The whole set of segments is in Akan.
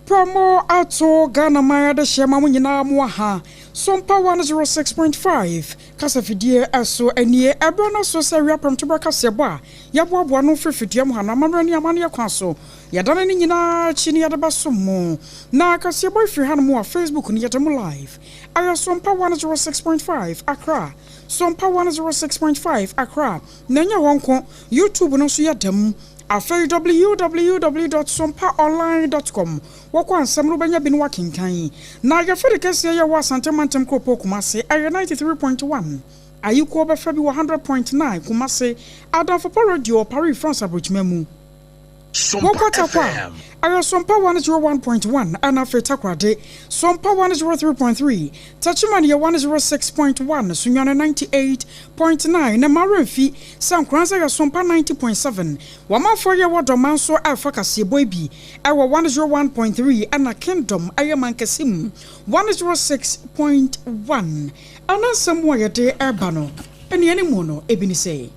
Promo ato Ghana man adehyeɛ ma mo nyinaa mo aha Sompa 106.5 kasafidie ɛso nie. Ɛberɛ no so sɛ awia prɛmtoberɛ kaseɛbɔ a yɛaboaboa ano firi fidua mu ha no amammerɛ ne amanneɛ kwan so yɛdane ne nyinaa akyi ne yɛde bɛsom mo. Na kaseɛbɔ yi firi hanom a Facebook no yɛde mo live. Ɛyɛ Sompa 106.5 Accra. Sompa 106.5 Accra. Na ɛnyɛ hɔ nko, YouTube no nso yɛ dɛm. Afei www dot sompaonline dot com wɔkɔ a nsɛm no wobɛnya bi na woakenkan. Na yɛfɛ de kɛseɛ yɛ wɔ Asante Mantam Kuropɔn Kumase ɛyɛ 93.1. Ayikuo bɛfa bi wɔ 100.9 Kumase, Adamfo Pa Radio wɔ Paris France Abrokyima mu. Wɔkɔ Tarkwa a, ɛyɛ Sompa 101.1 ɛna afei Takoradi, Sompa 103.3, Techiman yɛ 106.1, Sunyani 98.9 na mma werɛ mfi sɛ Nkoranza yɛ Sompa 90.7. W'amanfoɔ yɛ wɔ Dɔma nso ɛrefa kaseɛbɔ yi bi ɛwɔ 101.3 ɛna Kingdom ɛyɛ Mankɛse mu 106.1. Ɛna nsɛm a yɛde ɛreba no nnianimu no ebi ne sɛ.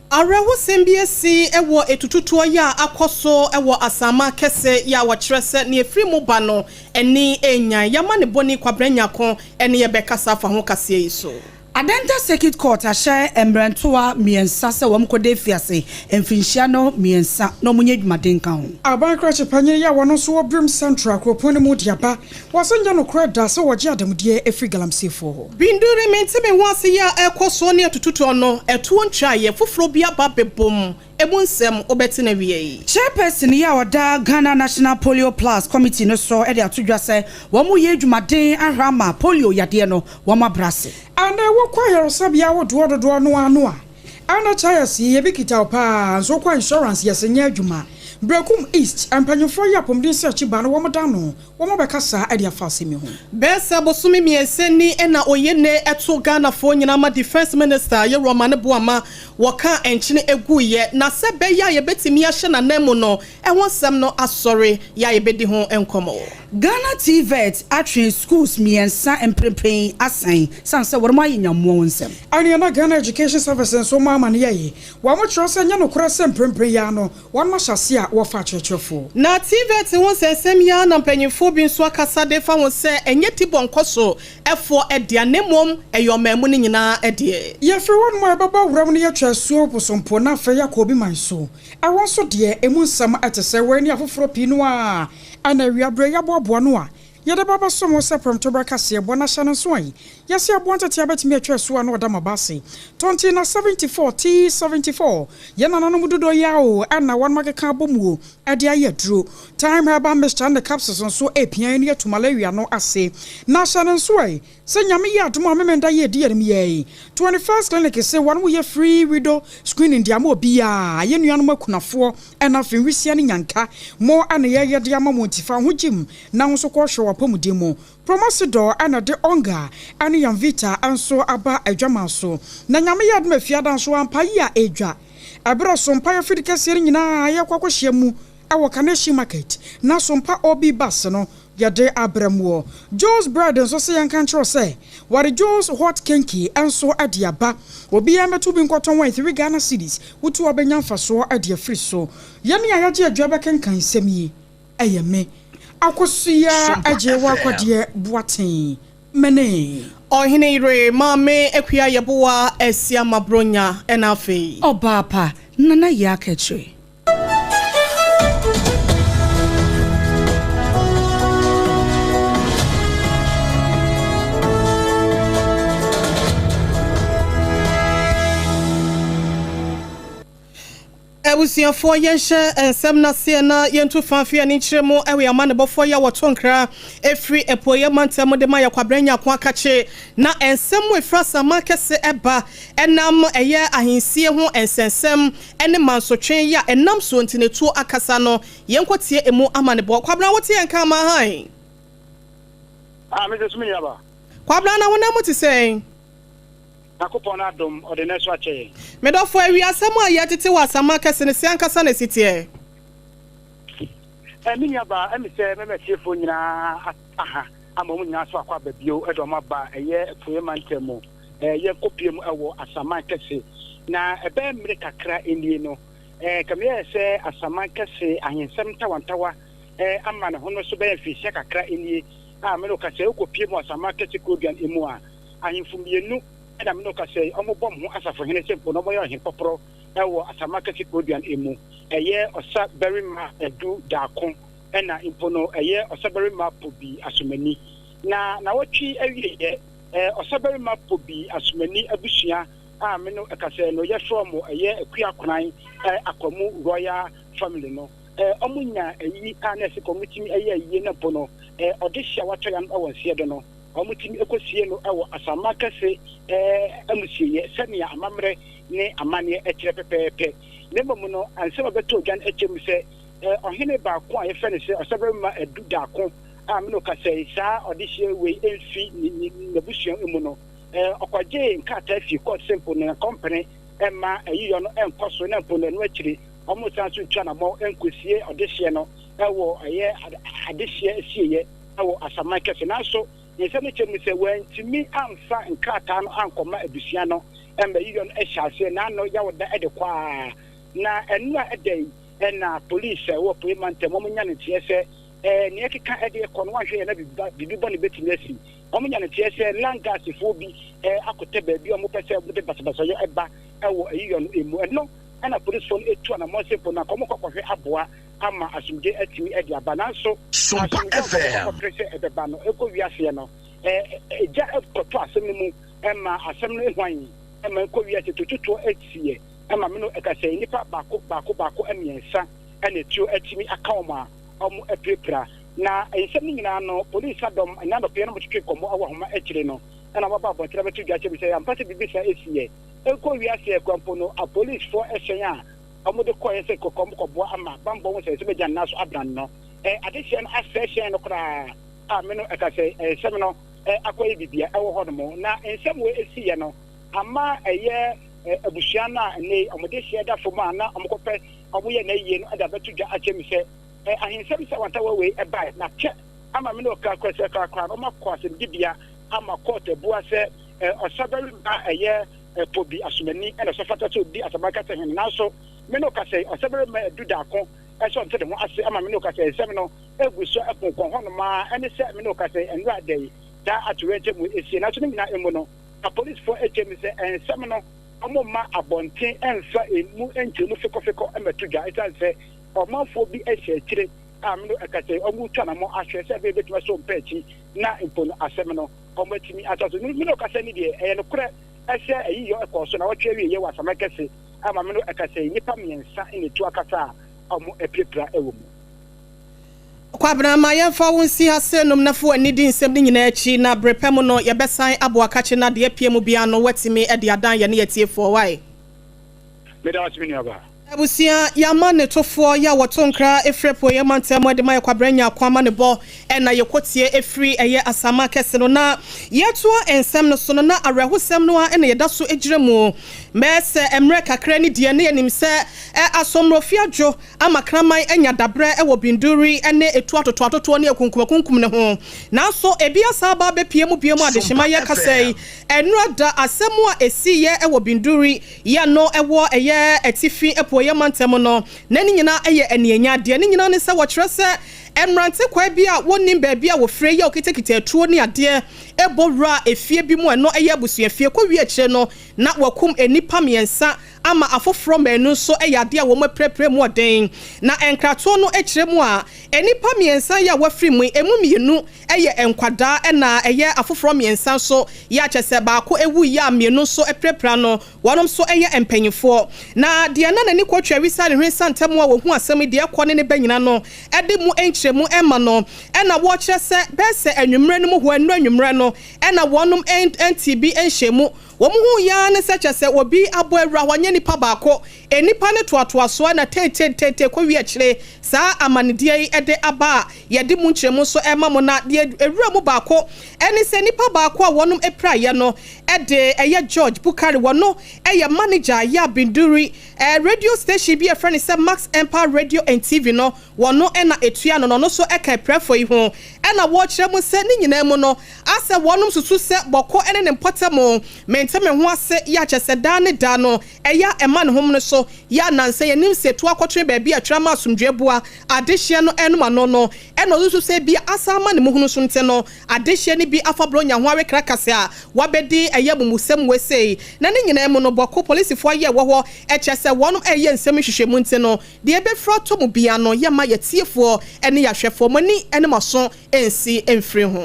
Awerɛhosɛm bi asi wɔ atututoɔ yi a akɔ so wɔ Asaman kɛse yi a wɔkyerɛ sɛ nea ɛfiri mu ba no ani nnyan. Yɛama ne bɔne Kwabena Nyarko ne yɛn bɛkasa afa ho kaseɛ yi so. Adenta Circuit Court ahyɛ mmerɛntoa mmiɛnsa sɛ wɔnkɔda afiase mfirinhyia no mmiɛnsa na wɔnyɛ adwumaden nka ho. Aban krakye panyin yi a wɔno nso wɔ Birim Central kuropɔn no mu de aba wɔ sɛ nyɛ nokorɛ da sɛ wɔgye adamudeɛ firi galamseyfoɔ hɔ. Binduri mente me ho ase yi a ɛrekɔ soɔ ne atututuo no, ɛtoɔ ntwaeɛ foforɔ bi aba abɛbom, emu nsɛm wobɛte no awiei. Chairperson yi a ɔda Ghana National Polio Plus Committee no so de ato dwa sɛ wɔreyɛ adwumaden ahwɛ ama polio yadeɛ no wɔabrɛ ase. Ɛnɛ wokɔ ayaresabea ahodoɔ dodoɔ no ara no a, NHIS yi ebi kita wo paa, nso wokɔ insurance yɛse nyɛ adwuma. Berekum East mpanyinfoɔ yi apɔmuden sɛ akyi ba no wɔn da ano, wɔn abɛkasa de afa asɛm yi ho. Bɛyɛ sɛ bosome mmiɛnsa ni na Oyene too Ghanafoɔ nyinaa ma Defence Minister Yewura Omane Boamah wɔkaa nkyene guiɛ na sɛ ɛbɛyɛ a yɛbɛtumi ahyɛ n'ananmu no ɛho asɛm no asɔre yɛ a yɛbɛdi ho nkɔmmɔ. Ghana TVET atwe schools mmiɛnsa mprempren asan sane sɛ wɔnom ayɛ nyammoa wɔn nsam. Ɛneɛ na Ghana Education Service nso ma amaneɛ yi, wɔn kyerɛ sɛ ɛnyɛ nokorɛ sɛ mprempren yi ara no wɔnom ahyɛ aseɛ a wɔfa akyerɛkyerɛfoɔ. Na TVET ho nsɛnsɛm yi ara na mpanyinfoɔ bi nso akasa de fa ho sɛ ɛnyɛ tibɔ nkɔso foɔ dea na mmom ɛyɛ ɔman mu no nyinaa deɛ. Yɛfiri hɔnom a yɛbɛbɔ wuram no yɛatwa asuo Bosompo na afei yɛakɔ obi man so. Ɛhɔ nso deɛ emu nsɛm te sɛ wei ne afoforɔ pii no ara na awia berɛ yi aboaboa ano a yɛde ba abɛsom wo sɛ prɛmtoberɛ kaseɛbɔ na hyɛ no nso ai yɛse aboa ntetea bɛtumi atwa asuo a na ɔda maba ase tɔnten na 74 T74 yɛn nananom dodɔ yi ara o na wɔnom akeka abɔ mu o de ayɛ aduro Thyme herbal mixture ne capsules nso repia yɛn atu malaria no ase na hyɛ no nso ai Sɛ Nyame yɛ adom a Memenda yi edi anim yɛi 21st clinic se wɔn yɛ free widow screening de ama obiaa, yɛ nuanom akunafoɔ ɛna afei nwisia ne nyanka mo ɛna yɛyɛ de ama mo nti fa wo ho gyim na wo nso kɔ hwɛ w'apɔmuden mu. Promosidor ɛna de Onga ɛne Yamvita nso aba adwaman so na Nyame yɛ adom a Fiada nso ampa yi a edwa ɛberɛ so mpaeɛ fidi kɛseɛ no nyinaa yɛkɔ akɔhyia mu ɛwɔ Kaneshie market na so mpa OB bus no Yɛde abrɛ moɔ. Joe's Bread nso se yɛnka nkyerɛ wo sɛ wɔde Joe's Hot Kenki nso de aba. Obiara mmɛto bi nkɔtɔn wɔ 3 Ghana cedis. Wotu a wobɛnya mfasoɔ de afiri so. Yɛn a yɛagye adwa bɛkenkan nsɛm yi, ɛyɛ me, Akosua Agyewaa Kwadeɛ Boateng, mene. Ɔhene yere, Maame Akua Yeboah Asiamah Bronya, ɛna afei. Ɔbaa pa, Nana Yaa Kɛkyerɛ. Abusuafoɔ yɛnhyɛ nsɛm no aseɛ na yɛntu fa mfi ani nkyerɛ mu wɔ yɛn amanebɔfoɔ yi a wɔto nkra firi apueeɛ mantam mu de ma yɛ Kwabrɛ Nyarko Akakye na nsɛm mu ɛfiri Asaman kɛse ba ɛnam ɛyɛ ahensie ho nsɛnsɛm ne mansotwe yi a ɛnam soɔ nti na ɛtuo akasa no, yɛnkɔ tie ɛmu amanebɔ. Kwabena wote yɛn nka ama hann? Ah, me nso me nua ba. Kwabena na honam mu te sɛn? Nyankopɔn n'adom, ɔde nɛ so akyɛ yɛn. Me dɔfo, awia asɛm a yɛtete wɔ Asaman kɛse no, sɛn ankasa na ɛsi teɛ? Eh, me nua ba, ɛmi sɛ mɛma atiefoɔ nyinaa aha ama wɔn nyinaa so akɔ aba bio de wɔn aba ɛyɛ apueɛ mantam mu. Yɛkɔpue mu wɔ Asaman kɛse. Na ɛbɛyɛ mmere kakra nie no, kame ayɛ sɛ Asaman kɛse ahensɛm ntawantawa Ama ne ho no so bɛyɛ mfirihyia kakra nie a me ne wo kasa yi. Wokɔpue mu Asaman Kɛse Kuroduan mu a, ahemfo mmienu na me ne wo kasa yi, wɔbɔ wɔn ho asafohene sɛ mpo na wɔyɛ ɔhene pɔporɔ wɔ Asaman Kɛse Kuroduan mu. Ɛyɛ Ɔsabarima Adu Daako ɛna mpo no ɛyɛ Ɔsabarima Pobi Asomani. Na nawɔtwe awieɛ, Ɔsabarima Pobi Asomani abusua a me ne wo kasa yi no, yɛfrɛ wɔn ɛyɛ Akua Koran Akwamu Royal Family no. Ɔmo nya ayi a na ɛsɛ kɛ ɔmo tumi yɛ ayie no mpo no, ɔdehye a watɔ yam wɔ nseɛ do no, ɔmo tumi kɔsie no wɔ asaman kɛse amusieɛ sɛnea amammerɛ ne amanneɛ kyerɛ pɛpɛɛpɛ. Na mmom no, nsɛm a ɛbɛtɔɔ dwa no kyerɛ mu sɛ ɔhene baako a yɛfrɛ no sɛ Ɔsabarima Adu Daako a me ne wo kasa yi, saa ɔdehyeɛ wei mfi n'abusua mu no, ɔkɔgyee nkrataa fii kɔɔto sɛ mpo no nkɔmpene mma ayiyɔ no nkɔ so na mpo no ɛno akyiri Wɔnsan nso ntu anammɔn nkosie ɔdehyeɛ no wɔ ɛyɛ adehyeɛ asieɛ wɔ Asaman kɛse. Nanso ne nsɛm no kyerɛ mu sɛ wɔantumi amfa nkrataa no ankɔma abusua no ma ayiyɔ no hyɛ aseɛ n'ano Yawda de kɔ ara. Na ɛno a ɛda yi na police a ɛwɔ Apuei Mantam wɔn nya no nteɛ sɛ nea ɛkeka de rekɔ no wɔanhwɛ yɛ na biribi bɔne bɛtumi asi. Wɔn nya no nteɛ sɛ Langasfoɔ bi akɔtɛ baabi a wɔpɛ sɛ wɔde basabasayɔ ba wɔ ayiyɔ no mu. Ɛno na polisifo no tu anammɔn sɛ mpo na anka wɔkɔ akɔhwɛ aboa ama asomdwoe atumi de aba. Nanso, Sompa asomdwoe a anka wɔkɔ FM. akɔpere sɛ ɛbɛba no, ɛkɔ wiaseɛ no, egya kɔtɔ asɛm no mu ma asɛm no huan ma ɛkɔ wiase, tututoɔ siiɛ ma me no ɛka sɛ nnipa baako baako baako mmiɛnsa na atuo atumi aka wɔn a wɔapirapira. Na nsɛm no nyinaa no, polisi adɔm ɛnnɛ anɔpa yi na wɔtwetwe nkɔmmɔ wɔ ahoma akyire no na wɔaba abɔnten abɛto dwa akyerɛ me sɛ ampa sɛ biribi saa siiɛ. Ɛnkɔ wiase akura mpo no, apolisfoɔ hyɛn a wɔde kɔeɛ sɛ kɔkɔ wɔkɔboa ama bammɔ ho nsɛnsɛm agya nna so abran no, adehyeɛ no asɛe hyɛn no koraa a me no ɛka sɛ nsɛm no akɔyɛ biribi a ɛwɔ hɔnom. Na nsɛm wei siiɛ no ama ɛyɛ abusua no a nnɛ yi wɔn dehyeɛ da fam a na wɔkɔpɛ wɔyɛ n'ayie no de abɛto dwa akyerɛ me sɛ ahensɛm sɛ wantawa wei baeɛ na kyɛ ama me ne ɔkra kora sɛ korakora no wɔakɔ asɛmdibea ama kɔɔto abua sɛ ɔsabarima a ɛyɛ Pobi Asomani na ɔsɛ fata sɛ odi Asaman Kɛse hene. Nanso me ne wo kasa yi, ɔsabarima Adu Daako sɛ ɔnte ne ho ase ama me ne wo kasa yi. Nsɛm no gu so konkɔn hɔnom ara. Ɛne sɛ me ne wo kasa yi, nnora da yi, saa atoyerɛnkyɛm yi asie. Nanso ne nyinaa mu no, apolisifo kyerɛ mu sɛ nsɛm no wɔmma abɔnten mfa emu nkyerɛmu fekɔfekɔ mmɛto dwa esiane sɛ ɔmanfoɔ bi hyɛ akyire a me ne wo kasa yi, wɔretu anammɔn ahwɛ sɛ ɛbɛyɛ bɛtumi asɔ wɔn pɛ akyi na mpo no asɛm no wɔatumi atoa so. Me ne ɔkasa ni deɛ, ɛyɛ nokorɛ sɛ ayiyɔ kɔɔ so nawɔtwe awieɛ wɔ Asaman Kɛse ama me ne ɔkasa yi, nnipa mmiɛnsa na ɛtu akasa a wɔapirapira wɔ mu. Kwabena, ma yɛmfa wo nsi ha senom na fa w'ani di nsɛm no nyinaa akyi, na bere pa mu no yɛbɛsan aboa kakye na deɛ apue mu biara no woatumi de adan yɛne yɛn atiefoɔ. Wai? Meda wo ase me nuabaa. Abusua, yɛn amanetofoɔ yɛ a wɔto nkra firi apueɛ mantam mu de ma yɛ Kwabrɛ Nyarko amanebɔ na yɛkɔtie firi ɛyɛ Asaman kɛse no na yɛtoa nsɛm no so no na awerɛhosɛm no ara na yɛda so gyina mu mɛ sɛ mmerɛ kakra ni deɛ na yɛnim sɛ Asɔmmorɔfi adwo ama kraman anya dabrɛ wɔ binduri ne etuo atotoatotoɔ ne akunkumakunkum no ho nanso ebi asan aba abɛpue mu bio mu adehyema Sompa yɛkasa yi FM. Ɛnora da asɛm a ɛsiiɛ wɔ Binduri yɛ no wɔ ɛyɛ atifi apueɛ mantam no, na ne nyinaa yɛ anianya. Deɛ ne nyinaa ne sɛ wɔkyerɛ sɛ mmerante kwaa bi a wɔnnim baabi a wɔfire yɛ ɔkitakita atuo ne adeɛ bɔ wuraa efie bi mu a ɛno yɛ abusuafie kɔwie akyire no na wɔakum nnipa mmiɛnsa ama afoforɔ mmaanu nso yɛ adeɛ a wɔapirapira mu ɔden. Na nkratoɔ no kyerɛ mu a nnipa mmiɛnsa yi a wɔafiri mu yi, ɛmu mmienu yɛ nkwadaa ɛna ɛyɛ afoforɔ mmiɛnsa nso yɛ a kyerɛ sɛ baako wuiɛ a mmienu nso apirapira no, wɔnom nso yɛ mpanyinfoɔ. Na deɛ na n'ani kɔtwa awisa ne hwene santam a wɔhu asɛm yi deɛ ɛkɔ ne ne ba nyina no de mu nkyerɛmu rema no ɛna wɔkyerɛ sɛ bɛyɛ sɛ anwummerɛ no mu hɔ ɛnnora anwummerɛ no ɛna wɔnom ntee bi nhyɛɛ mu. Wɔn huiɛ ara ne sɛ kyerɛ sɛ obi abɔ awura hɔ nyɛ nipa baako, nnipa no toatoasoɔ na teeteeteetee kɔwie akyire saa amanedeɛ yi de aba a yɛde mu nkyerɛmu nso rema mo. Na deɛ ɛwura mu baako ne sɛ nipa baako a wɔnom piraeɛ no de ɛyɛ George Bukari, wɔno yɛ manager yɛ Binduri radio station bi a yɛfrɛ no sɛ Max Empire Radio and TV no, wɔno na ɛtua no na ɔno nso ka apirafoɔ yi ho. Ɛna wɔkyerɛ mu sɛ ne nyinaa mu no, asɛ wɔnom susu sɛ Bawku ne ne mpɔtam mente me ho ase yɛ akyɛ sɛ daa ne daa no ɛyɛ a ɛma ne hom no so yɛ anansa yɛnim sɛ etu akɔtwe baabi a twere ama asomdwe boa adehyeɛ no ɛnom ano no. Ɛna ɔsusu sɛ bi asa ama ne muhunu so nti no, adehyeɛ no bi afa borɔ nya ho awekra kase a wabɛdi ɛyɛ mumusɛm wesei. Na ne nyinaa mu no, Bawku polisifoɔ ayɛ wɔ hɔ ɛkyɛ sɛ wɔnom ɛyɛ nsɛm nhwehwɛmu nti no, deɛ ɛbɛfira tɔ mu bia no, yɛma yɛtiefoɔ ɛne yɛahwɛfoɔ mo ani ɛne mo aso ɛnsi ɛmfiri ho.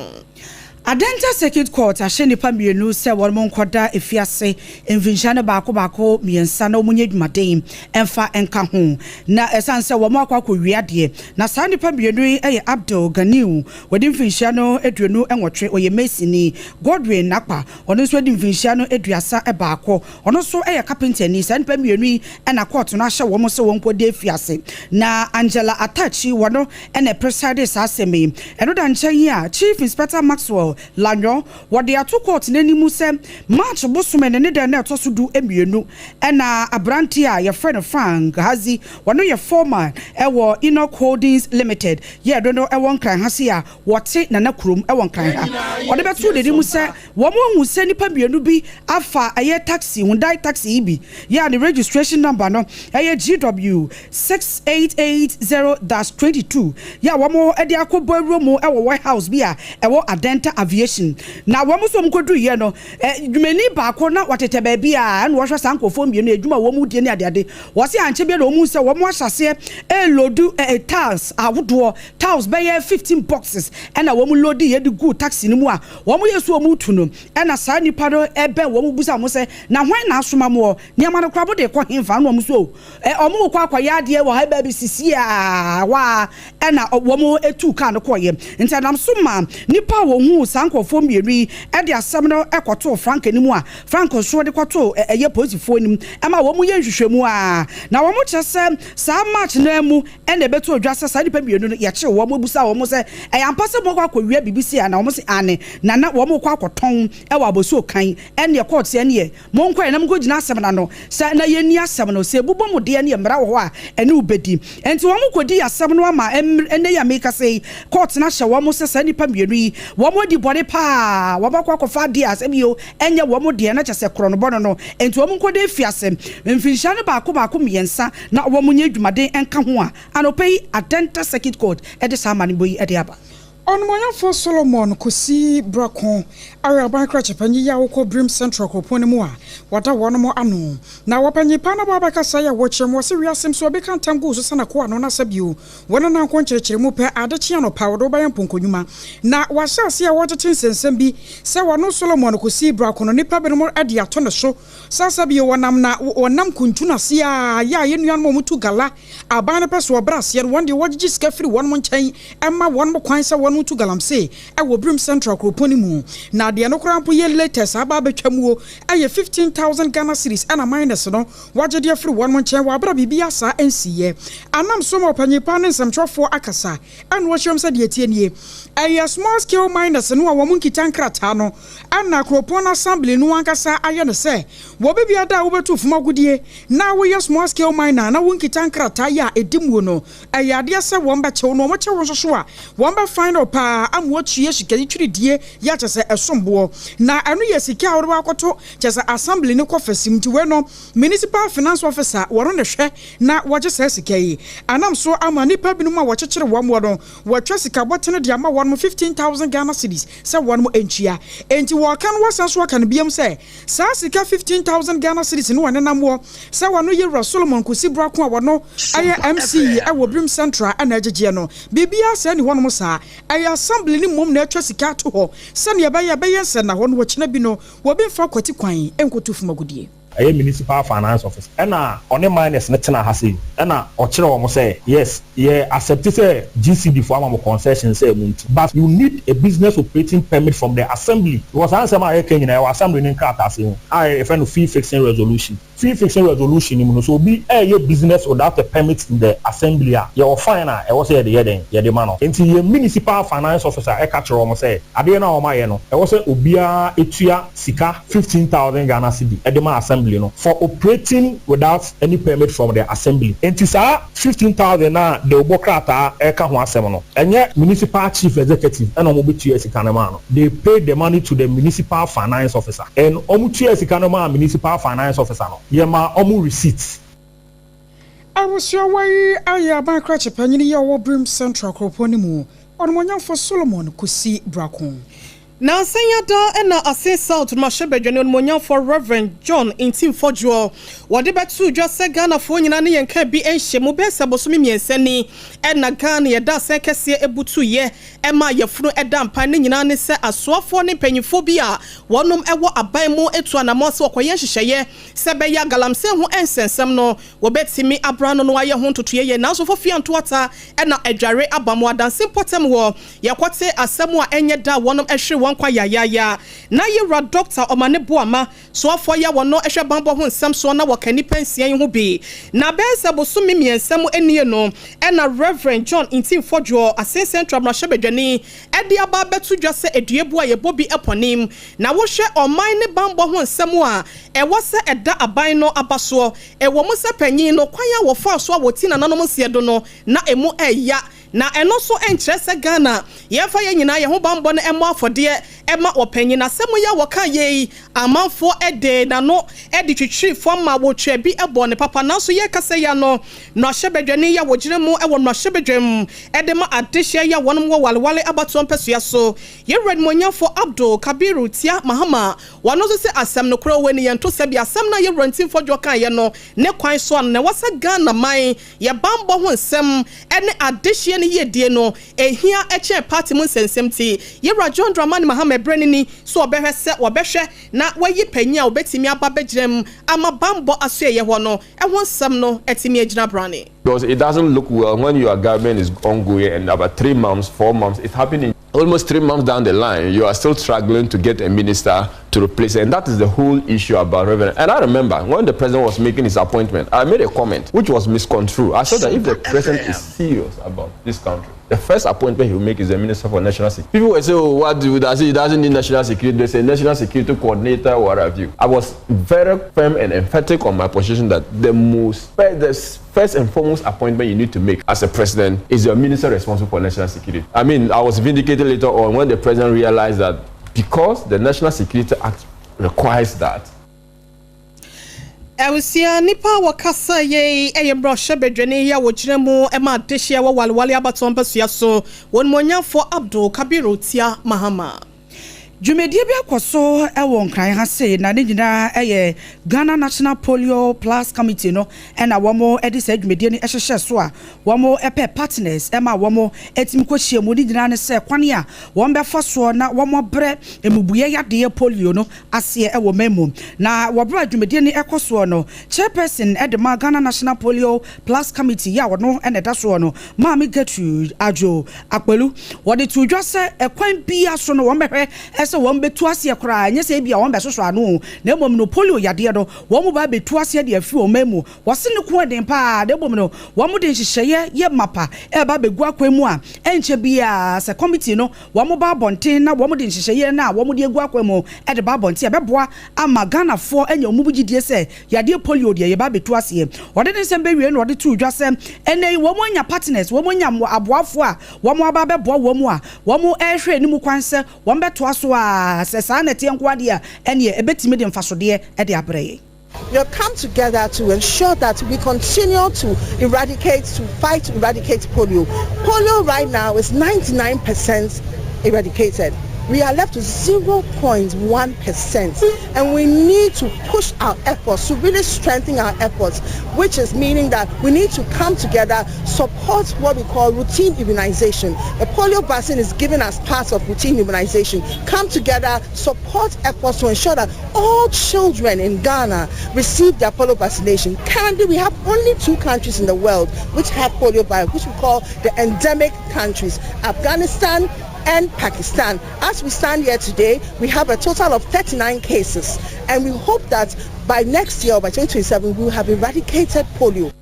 Adenta Circuit Court ahyɛ nnipa 2 sɛ wɔn nkɔda efiase mfinhyia no baako baako 3 na wɔn nyɛ dwumaden ɛmfa nka ho, na ɛsan sɛ wɔn akɔ akɔwie adeɛ. Na saa nnipa 2 yi yɛ Abdul Ganiu, wɔde mfinhyia no 28, ɔyɛ masoni. Godwin Nakpa, ɔno nso de mfinhyia no 31, ɔno nso yɛ kapentani. Saa nnipa 2 yi ɛna court no ahyɛ wɔn sɛ wɔn nkɔda efiase. Na Angela Atachi, wɔno ɛna preside saa asɛm yi. Ɛno da nkyɛn yi a, Chief Inspector Maxwell Lanyo wɔde ato court n'anim sɛ March bosome ne ne dan na ɛtɔ so 12 ɛna aberante a yɛfrɛ no Frank Hazi, wɔno yɛ foreman ɛwɔ Enoch Holdings Limited, yɛ ɛdo no ɛwɔ Nkran ha se a wɔte Nana kurom ɛwɔ Nkran ha, ɔde bɛto n'anim sɛ wɔn ahu sɛ nnipa 2 bi afa ɛyɛ taxi, Hyundai taxi yi bi yɛ a ne registration number no ɛyɛ GW 6880-22, yɛ a wɔn de akɔbɔ awuro mu ɛwɔ warehouse bi a ɛwɔ Adenta Aviation. Na wɔn nso wɔn kɔduru yɛ no, dwumani baako na wɔtetɛ baabi a ɛna wɔhwɛ saa nkurɔfoɔ 2 adwuma a wɔn die ne adeade. Wɔsi ankyɛ bi na wɔn sɛ wɔn ahyɛ aseɛ ɛreload tiles ahodoɔ, tiles bɛyɛ 15 boxes, ɛna wɔn load yɛ de gu taxi no mu a wɔn yɛ so wɔn tu no. Ɛna saa nipa no ɛbɛn wɔn busa wɔn sɛ, na hwan na asoma mo nneɛma no koraa, mo de kɔ hemfa? Na wɔn so wɔn kɔ akɔyɛ adeɛ wɔ ha baabi sisi a waa. Ɛna wɔn etu kaa no kɔɔyɛ. Nti ɛnam so ma nipa a wɔn hu saa nkurɔfoɔ 2 yi ɛde asɛm no ɛkɔtoo Frank anim, a Frank nso de kɔtoo ɛyɛ polisifoɔ anim ɛma wɔn yɛ nhwehwɛmu a, na wɔn kyerɛ sɛ saa March nan mu ɛna ɛbɛto odwa sɛ saa nipa 2 no yɛkyerɛ wɔn, ebusa wɔn sɛ ɛyɛ ampa sɛ wɔn kɔ akɔwia biribi si a, na wɔn sɛ ane na na wɔn kɔ akɔtɔn ɛwɔ Abosuo kan. Ɛne court ɛneɛ mo nkɔ yɛ na mo nkɔ gyina asɛm na no sɛ na yɛni asɛm no sɛ ebubɔ mo deɛ ne mmara wɔ hɔ a ɛne wo bɛdi. Nti wɔn kɔdi asɛm no ama ɛnɛ yɛ ameka sɛ court no ahyɛ wɔn sɛ saa nipa 2 yi wɔn adi bɔne paa, wɔn akɔ akɔfa adeɛ a asɛm yi o ɛnyɛ wɔn deɛ, na kyɛ sɛ korɔ no bɔ no. Nti wɔn nkɔda efiase mfinhyia no baako baako 3 na wɔn nyɛ adwumaden nka ho. A anɔpɛ yi Adenta Circuit Court ɛde saa amanebɔ yi ɛde aba. Ɔnomɔyɛfoɔ Solomon Kosi Brako ayɛ aban krakyɛpanyi yi a wokɔ Birim Central kuropɔn no mu a wɔda wɔn ano na wɔpanyi pa no bɔ abɛkasa yɛ wɔkyerɛ mu. Wɔse wiase nso ɔbɛka ntam gu so sɛ nakoa no na sɛ bio wɔne nanko nkyerɛkyerɛ mu pɛ ade kye anɔpa wɔde wobɛyɛ mpɔnkɔnwuma. Na wɔahyɛ ase a wɔtete nsɛnsɛm bi sɛ wɔno Solomon Kosi Brako no, nnipa binom de ato ne so sɛ sɛ bio wɔnam na wɔnam kuntu no ase a yɛ a yɛn nuanom a wɔtu gala aban no pɛ so ɔbrɛ aseɛ no, wɔn deɛ wɔgyegye sika firi wɔn nkyɛn ɛma wɔn kwan sɛ wɔn tu galamsey ɛwɔ Birim Central kuropɔn no mu. Na adeɛ no koraa mpo yɛ latest aba abɛtwa mu o, ɛyɛ 15,000 Ghana cedis ɛna minus no wɔagye deɛ firi wɔn nkyɛn wɔ abera biribi asa nsiiɛ. Anam so ma ɔpanyin pa ne nsɛmtwerɛfoɔ akasa ɛna wɔhyerɛm sɛ deɛ tie nie, ɛyɛ small scale miners no a wɔn nkita nkrataa no, ɛna kuropɔn no assembly no ankasa ayɛ no sɛ wɔbi biada a wobɛtu fam agodie na woyɛ small scale miner na wonkita nkrataa yi a ɛdi muo no, ɛyɛ adeɛ sɛ wɔn bɛkyɛw no. Wɔn kyɛw nso so a, wɔn bɛfan no paa ama wɔatua sika yi twiridie yɛ akyɛ sɛ ɛsom boɔ, na ɛno yɛ sika a wɔde akɔto kyɛ sɛ assembly no kɔ fɛsim. Nti wei no, municipal finance officer wɔn ne hwɛ na wɔgye saa sika yi. Anam so ama nipa binom a wɔkyekyere wɔn wɔ no, wɔatwa sika bɔtene de ama wɔn 15,000 Ghana cedis sɛ wɔn ntua. Nti wɔka no, wɔsan so aka no biam sɛ saa sika 15,000 Ghana cedis no wɔnenam wɔ sɛ wɔno yɛwura Solomon Kosi Brako a wɔno ɛyɛ MC ɛwɔ Birim Central ɛna agyegyeɛ no. Biribiara saa ni hɔnom saa, ɛyɛ assembly ne mmom na atwa sika ato hɔ sɛnea ɛbɛyɛ nsɛ na hɔ no wɔkyena bi no wɔbi mfa kwati kwan nkɔtu fam agodie. Ɛyɛ municipal finance office ɛna ɔne miners ne tena ha sei, ɛna ɔkyerɛ wɔn sɛ yes, yɛ accept sɛ GCB fo ama mo concession sɛ mu nti, but you need a business operating permit from the assembly, because saa nsɛm a yɛka nyinaa ɛwɔ assembly ne nkrataa se ho a yɛfrɛ no fee fixing resolution. Fee fixing resolution ni mu no so, obi ɛyɛ business without a permit in the assembly a, yɛwɔ fine a ɛwɔ sɛ yɛde yɛ den yɛde ma no. Nti yɛ municipal finance officer ɛka kyerɛ wɔn sɛ adeɛ no a wɔn ayɛ no, ɛwɔ sɛ obiara etua sika 15,000 Ghana cedi ɛde ma assembly. assembly no for operating without any permit from the assembly. Nti saa 15,000 na de ɔbɔ krataa ɛka ho asɛm no, ɛnyɛ municipal chief executive ɛna ɔmo bɛtua sika no maa no. They paid the money to the municipal finance officer, and ɔmo tua sika no maa municipal finance officer no, yɛma ɔmo receipt. Abusuawa yi ayɛ aban krakye panyin yi a ɔwɔ Birim Central kuropɔn no mu, ɔnomonyamfo Solomon Kusi Brako. Nansan yada na Assin South mmarahyɛbadwani onimonyamfoɔ Reverend John Ntim Fordjour wɔde bɛto dwa sɛ Ghanafoɔ nyinaa ne yɛn ka bi nhyɛ mu. Bɛyɛ sɛ bosome 3 ni ɛna Ghana yɛda asɛn kɛseɛ ebutuyɛ ɛma yɛfunu ɛda mpa. Ne nyinaa ne sɛ asoafoɔ ne mpanyinfoɔ bi a wɔnom ɛwɔ aban mu etu anamɔ sɛ wɔkɔyɛ nhyehyɛeɛ sɛ bɛyɛ galamsey ho nsɛnsɛm no, wɔbɛtumi abra no no ayɛ ho ntotoeɛ yɛ, nanso fofia ntoata ɛna adware aba mu adanse mpɔtam wɔ yɛkɔte asɛm a ɛnyɛ da wɔnom ɛhwere wɔn kwa yayaya. Na yɛwura Dr. Ɔmane Boama soafoɔ yɛ wɔn no ɛhwɛ banbɔ ho nsɛm soɔ na wɔka nipa 6 yi ho bi. Na bɛyɛ sɛ bosome 3 mu nie no ɛna Reverend John Ntim Fordjour, Assin Central mmarahyɛbadwani, ɛde aba abɛto dwa sɛ eduabu a yɛbɔ bi ɛpɔnim na wohwɛ ɔman ne banbɔ ho nsɛm a ɛwɔ sɛ ɛda aban no aba soɔ. Ɛwɔ mu sɛ panyin no kwan a wɔfa so a wɔti nananom nseɛ do no na emu ɛya, na ɛno nso nkyerɛ sɛ Ghana yɛmfa yɛn nyinaa yɛn ho banbɔ no ɛmmɔ afɔdeɛ ɛma ɔpanyin. Asɛm yi a wɔka yɛ yi, amanfoɔ ɛde n'ano ɛde twitwiri fam ma wɔtwa bi ɛbɔ ne papa. Nanso yɛkasa yi ano, mmarahyɛbadwani yi a wɔgyina mu ɛwɔ mmarahyɛbadwam ɛde ma adehyɛ yi a wɔn wɔ Walewale abatoɔ mpɛsua so, yɛwura nimonyamfo Abdul Kabiru Tia Mahama, wɔn nso sɛ asɛm no korɔ wɔ ni yɛn to sɛ bi asɛm na yɛwura Ntim Fordjour kan yɛ no ne kwan so ano na ɛwɔ sɛ Ghana man yɛ banbɔ ho nsɛm ɛne adehyeɛ no yiedie no ehia ɛkyɛn party mu nsɛnsɛm. Ti yɛwura John Dramani Mahama ɛbrɛ ne ni so ɔbɛhwɛ sɛ wɔbɛhwɛ na wɔayi panyin a wɔbɛtumi aba bɛgyina mu ama banbɔ aso ɛyɛ hɔ no ɛho nsɛm no ɛtumi agyina brane. Because it doesn't look well when your government is ongoing and about 3 months, 4 months, it's happening almost 3 months down the line, you are still struggling to get a minister to replace it. And that is the whole issue about Reverend. And I remember when the president was making his appointment, I made a comment which was misconstrued. I said that if the president is serious about this country, the first appointment he will make is the Minister for National Security. People will say, "Oh, what do does he doesn't need national security?" They say national security coordinator, what have you. I was very firm and emphatic on my position that the first and foremost appointment you need to make as a president is your minister responsible for national security. I mean, I was vindicated later on when the president realized that because the National Security Act requires that. Awusia nipa a wɔkasa yei ɛyɛ mmarahyɛbadwani yi a wɔgyina mu ma adehyeɛ wɔ Walewale abatoɔ mpasua so, wɔn monyamfoɔ Abdul Kabiru Tia Mahama. Dwumadie bi akɔ so wɔ Nkran ha sei, na ne nyinaa yɛ Ghana National Polio Plus Committee no ɛna wɔn de saa dwumadie no hyehyɛ so a wɔn pɛ partners ma wɔn atumi kɔhyia mu. Ne nyinaa ne sɛ kwan a wɔn bɛfa soɔ na wɔn abrɛ emubuyɛ yadeɛ polio no aseɛ wɔ man mu. Na wɔbrɛ dwumadie no kɔ soɔ no, chairperson de ma Ghana National Polio Plus Committee yi a wɔno na ɛda soɔ no, Maame Gertrude Adwo Akpelu, wɔde to dwa sɛ ɛkwan bia so no wɔn bɛhwɛ ɛsɛ wɔn bɛtu aseɛ koraa. Nyɛ sɛ ebi a wɔn bɛsoso ano, na mmom no polio yadeɛ no wɔn mu ba bɛtu aseɛ de afi wɔn mu. Wɔsi ne ko ɛden paa, na mmom no wɔn de nhyehyɛeɛ yɛ mapa ɛreba abɛgu akwan mu a ɛnkyɛ biara sɛ committee no wɔn ba abɔnten na wɔn de nhyehyɛeɛ no a wɔn de agu akwan mu ɛde ba abɔnten, ɛbɛboa ama Ghanafoɔ anya wɔn mu gyidie sɛ yadeɛ polio deɛ yɛba abɛtu aseɛ. Wɔde ne nsɛm bɛwie na wɔde to dwa sɛ ɛnɛ yi wɔn anya partners, wɔn anya aboafoɔ a wɔn aba abɛboa wɔn mu a wɔn ɛrehwɛ anim kwan sɛ wɔn bɛtoa so a sɛ saa na ɛteɛ nko adeɛ a ɛneɛ ɛbɛtumi de mfasodeɛ ɛde abrɛ yɛn. We have come together to ensure that we continue to eradicate, to fight to eradicate polio. Polio right now is 99% eradicated. We are left with 0.1%, and we need to push our efforts to really strengthen our efforts, which is meaning that we need to come together, support what we call routine immunization. The polio vaccine is given as part of routine immunization. Come together, support efforts to ensure that all children in Ghana receive their polio vaccination. Currently, we have only two countries in the world which have polio virus, which we call the endemic countries, Afghanistan and Pakistan. As we stand here today, we have a total of 39 cases, and we hope that by next year, by 2027, we will have eradicated polio.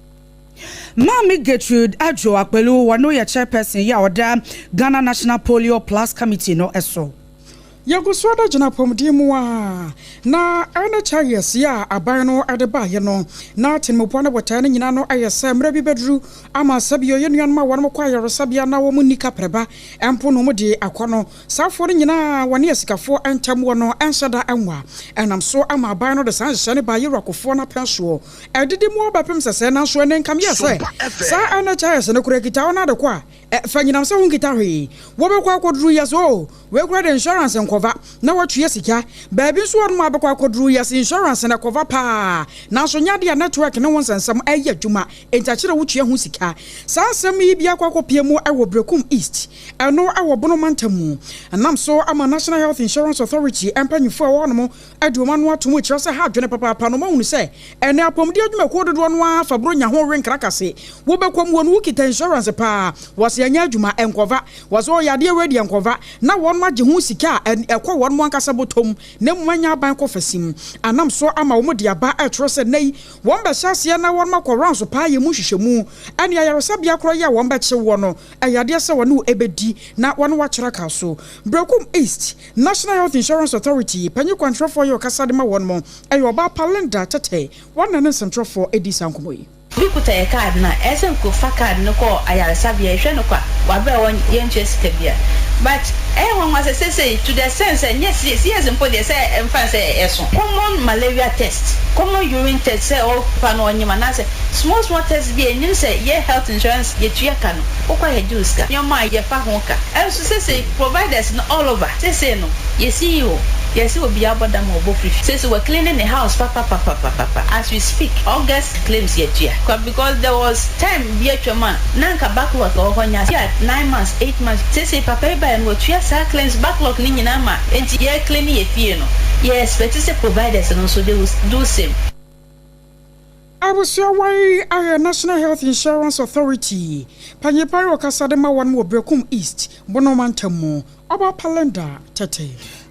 Maame Gertrude Adwo Akpelu, wɔno yɛ chairperson yi a ɔda Ghana National Polio Plus Committee no so. Yɛgu so da gyina apɔmuden mu a na NHIS yɛ a aban no de baeɛ no, na atemmupoa no botaeɛ no nyinaa no ayɛ sɛ mmerɛ bi bɛduru ama sɛbio yɛn nuanom a wɔnom kɔ ayaresabea na wɔn nni kaprɛba mpo no wɔde akɔ no. Saafoɔ no nyinaa wɔne asikafoɔ ntam wɔ no nhyɛ da nwa. Ɛnam so ama aban no de saa nhyehyɛɛ no baa Yɛwura Kufuor no apɛn soɔ. Ɛdidi mu ara bɛpem sɛsɛɛ nanso ɛnnɛ nkameɛ sɛ saa NHIS no koraa kita wo no ade kɔ a Fa nyinam sɛ wonkita hwee. Wobɛkɔ akɔduru yɛ so oh, wei koraa de insurance nkɔva na woatua sika. Baabi nso wɔ nom a bɛkɔ akɔduru yɛ se insurance na ɛkɔva paa nanso nyɛ adeɛ a network ne ho nsɛnsɛm ɛyɛ adwuma enti akyerɛ wotua ho sika. Saa nsɛm yi bi akɔ akɔpie mu wɔ Berekum East, ɛno wɔ Bono mantam mu. Ɛnam so ama National Health Insurance Authority mpanyinfoɔ a ɛwɔ hɔnom de wɔn ano ato mu kyerɛ sɛ ha adwene papaapa na wɔahunu sɛ ɛnnɛ apɔmuden adwumakuo dodoɔ no ara fa Buronya ho we nkrakase. Wobɛkɔ mu no wokita insurance paa, wɔse ɛnyɛ adwuma, ɛnkɔva. Wɔse oh yadeɛ wei deɛ ɛnkɔva. Na wɔn agye ho sika a ɛkɔ wɔn ankasa bɔtɔm na mmom ɛnyɛ aban kɔfasim. Anam so ama wɔn de aba ɛkyerɛ sɛ nnɛ yi wɔn bɛhyɛ aseɛ na wɔn akɔ rounds paa yɛ mu nhwehwɛmu ɛne ayaresabea korɔ yi a wɔn bɛkye woɔ no ɛyɛ adeɛ sɛ wɔne wo ɛbɛdi na wɔne wo akyerɛ ka so. Berekum East National Health Insurance Authority panyin kwankyerɛfoɔ yɛ ɔkasa de ma wɔn mo ɛyɛ ɔbaa pa Linda Tetteh wɔn na ne nsɛmtwerɛfoɔ ɛdi saa nkɔmmɔ yi. Obi kuta yɛ card no a, ɛyɛ sɛ nko fa card no kɔ ayaresabea yɛhwɛ no kwa wɔ aber a yɛnntua sika biara. But ɛyɛ nwanwa sɛ sesei to the extent sɛ nnyɛ CS mpo deɛ sɛ ɛmfa nsɛ ɛso. Common malaria test, common urine test sɛ ɔpa no ɔnyem anaasɛ small small test bi a yɛnnim sɛ yɛ health insurance yɛtua ka no, wokɔ a yɛgye wo sika. Nneɛma a yɛfa ho ka. Ɛnso sesei providers no all over sesei no yɛ CEO yɛse obiara bɔ dam a ɔbɔ firi fie sesei wa cleaning ne house papapapapapa as we speak August claims yɛtua ka because there was time bi atwam a na anka backlog wɔ hɔ nya a 9 months 8 months sesei papa yi baeɛ no watua saa claims backlog no nyinaa ma enti yɛ clean yɛ fie no yɛ expect sɛ providers no nso they will do same. Abusua wai ayɛ National Health Insurance Authority panyin pa yi ɔkasa de ma wɔn wɔ Berekum East, Bono mantam mu, Ɔbaa pa Linda Tetteh.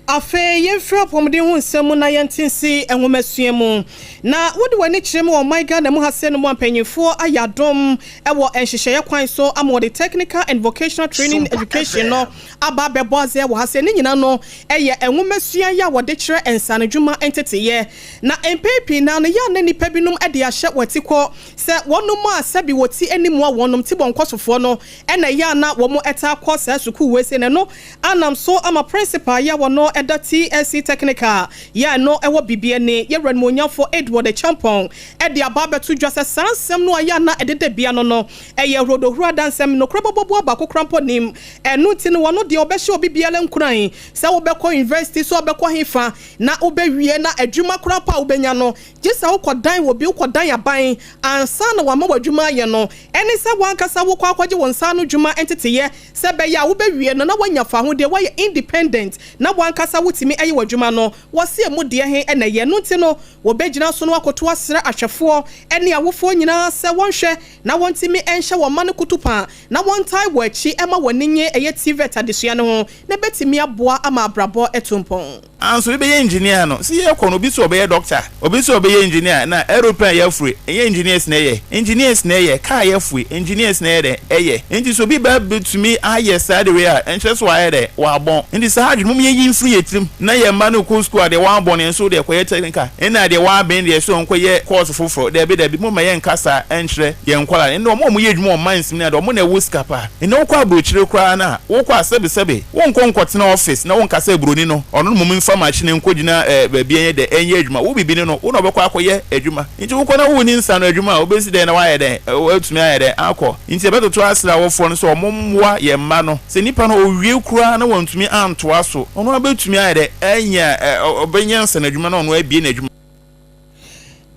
Afei yɛmfiri apɔmuden ho nsɛm mu na yɛnte nsi nwomasua mu. Na wode w'ani kyerɛ mu wɔ ɔman Ghana mu ha sɛ no mu a mpanyinfoɔ ayɛ adom wɔ nhyehyɛeɛ kwan so ama wɔde Technical and Vocational Training Education no aba abɛbɔ aseɛ wɔ ha sɛ ne nyina no yɛ nwomasua yi a wɔde kyerɛ nsaanodwuma nteteyɛ. Na mpɛn pii no ara no, yɛ a na nnipa binom de ahyɛ wɔn atikɔ sɛ wɔnom a sɛbi wɔti anim a wɔnom ti bɔ nkɔsofoɔ no na ɛyɛ a na wɔtaa kɔ saa sukuu wei sei na ɛno anam so ama principal yi a wɔno da TSC Technical yi a ɛno wɔ Bibiani, Yɛwura Animuonyamfoɔ Edward Acheampong de aba abɛto dwa sɛ saa nsɛm no a ɛyɛ a na ɛdeda bia no no ɛyɛ ahurodohuro adansɛm, nokorɛ bɔbɔboa baako koraa mpo nnim. Ɛno nti no wɔno deɛ ɔbɛhyɛ obi biara nkuran sɛ wobɛkɔ university sɛ wobɛkɔ hefa na wobɛwie na adwuma koraa mpo a wobɛnya no, gye sɛ wokɔdan obi, wokɔdan aban ansa na wɔama wo adwuma ayɛ no. Ɛne sɛ w'ankasa wokɔ akɔgye wo nsa ano dwuma nteteyɛ sɛ ɛbɛyɛ a wobɛwie no na woanya fawodeɛ, woayɛ independent na w'ankasa wotumi yɛ w'adwuma no. Wɔse emu deɛ he na ɛyɛ. Ɛno nti no, wɔbɛgyina so no akoto asrɛ ahwɛfoɔ ne awofoɔ nyinaa sɛ wɔnhwɛ na wɔntumi nhyɛ wɔn mma no kutupa na wɔntae wɔn akyi ma wɔn ani nnye ɛyɛ TVET adesua no ho na ɛbɛtumi aboa ama abrabɔ atu mpɔn. Anso obi bɛyɛ engineer no sɛ yɛkɔ no obi sɛ ɔbɛyɛ doctor obi sɛ ɔbɛyɛ engineer na aeroplane a yɛafue ɛnyɛ engineers na ɛyɛ engineers na ɛyɛ car yɛafue engineers na ɛyɛ dɛn ɛyɛ nti sɛ obi ba bɛtumi ayɛ saa de wei a ɛnkyerɛ sɛ wayɛ dɛn wabɔn nti saa adwene mom yɛnyi mfiri yɛ tirim na yɛn mma no kɔ school a deɛ wabɔn no yɛn nso deɛ kɔyɛ technical ɛna deɛ waben deɛ sɛ ɔnkɔyɛ course foforɔ daabi daabi momma yɛnka saa ɛnkyerɛ yɛn nkwadaa no ɛnna wɔn a wɔyɛ adwuma wɔ mines mu ne adeɛ wɔn na ɛwɔ sika paa ɛnna wokɔ aburokyire koraa no a wokɔ a sɛbe sɛbe Wonkɔ nkɔtena office na wonka sɛ broni no ɔno mmom mfa machine nkɔgyina eh baabi ɛnyɛ dɛ ɛnyɛ adwuma. Wo bibini no wo na ɔbɛkɔ akɔyɛ adwuma. Nti wokɔ na wonni nsa ano adwuma a wobɛsi dɛn na woayɛ dɛn woatumi ayɛ dɛn akɔ. Nti yɛbɛtoto asrɛ awofoɔ no sɛ ɔmo mmoa yɛn mma no. Sɛ nipa no ɔwie koraa na wantumi antoa so ɔno ara bɛtumi ayɛ dɛn anya eh ɔbɛnya nsa ano adwuma na ɔno abue n'adwuma.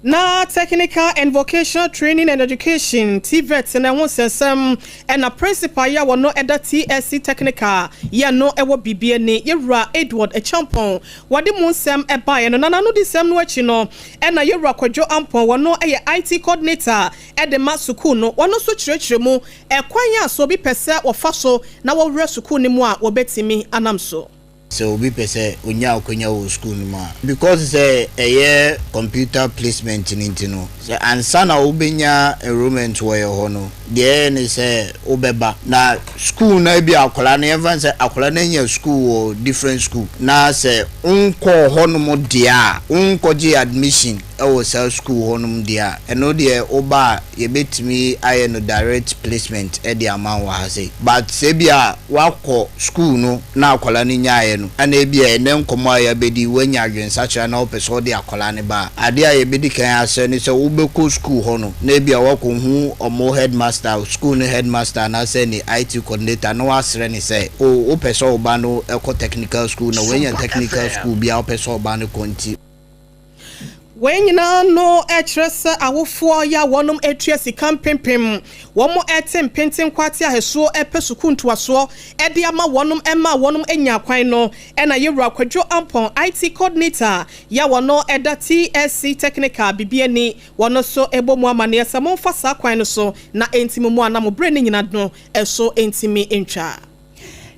Na Technical and Vocational Training and Education, TVET, no ho nsɛnsɛm na Principal yi a wɔno da TSC Technical yɛ no wɔ biribi ani, Yɛwura Edward Acheampong, wɔde mu nsɛm baeɛ no. Na n'anodisɛm no akyi no na Yɛwura Kwadwo Ampong, wɔno yɛ IT Coordinator de ma sukuu no, wɔno nso kyerɛkyerɛ mu ɛkwan a sɛ obi pɛ sɛ wɔfa so na wɔwura sukuu no mu a wɔbɛtumi anam so. Sɛ obi pɛ sɛ onya akwanya wɔ school no mu a, because sɛ ɛyɛ computer placement no nti no, sɛ ansa na wobɛnya enrollment wɔ yɛ hɔ no, deɛ ɛyɛ ne sɛ wobɛba na school no, bi akwadaa no, yɛmfa sɛ akwadaa no anya school wɔ different school, na sɛ nkɔɔ hɔnom deɛ a, nkɔgye admission ɛwɔ saa school hɔnom deɛ a, ɛno deɛ woba a, yɛbɛtumi ayɛ no direct placement ɛde ama wɔ ha sei. But sɛ bi a wakɔ school no na akwadaa no nyaeɛ no, ɛna ebi a ɛnɛ nkɔmɔ a yɛabɛdi, wanya adwensakyera na wopɛ sɛ ɔde akwadaa no ba a, adeɛ a yɛbɛdi kan asɛ ne sɛ wobɛkɔ school hɔ no na ebi a wakɔhu ɔmo headmaster, school no headmaster, anaasɛ ne IT coordinator, na wasrɛ ne sɛ o, wopɛ sɛ ɔba no ɛkɔ technical school na wanya technical school bi a wopɛ sɛ ɔba no kɔ nti. Wɔn nyinaa no kyerɛ sɛ awofoɔ yɛ a wɔnom atua sika mpempem, wɔn ɛte mpenten kwate ahɛsoɔ ɛpɛ sukuu ntoasoɔ ɛde ama wɔnom ɛma wɔnom anya kwan no. Ɛna yɛwura Kwadwo Ampɔn, IT coordinator yɛ wɔn ɛda TSC Technical Bibiani, wɔn nso ɛbɔ mu amanneɛ sɛ momfa saa kwan no so na ɛntimi mu anam berɛ ne nyina no ɛso ɛntimi ntwa.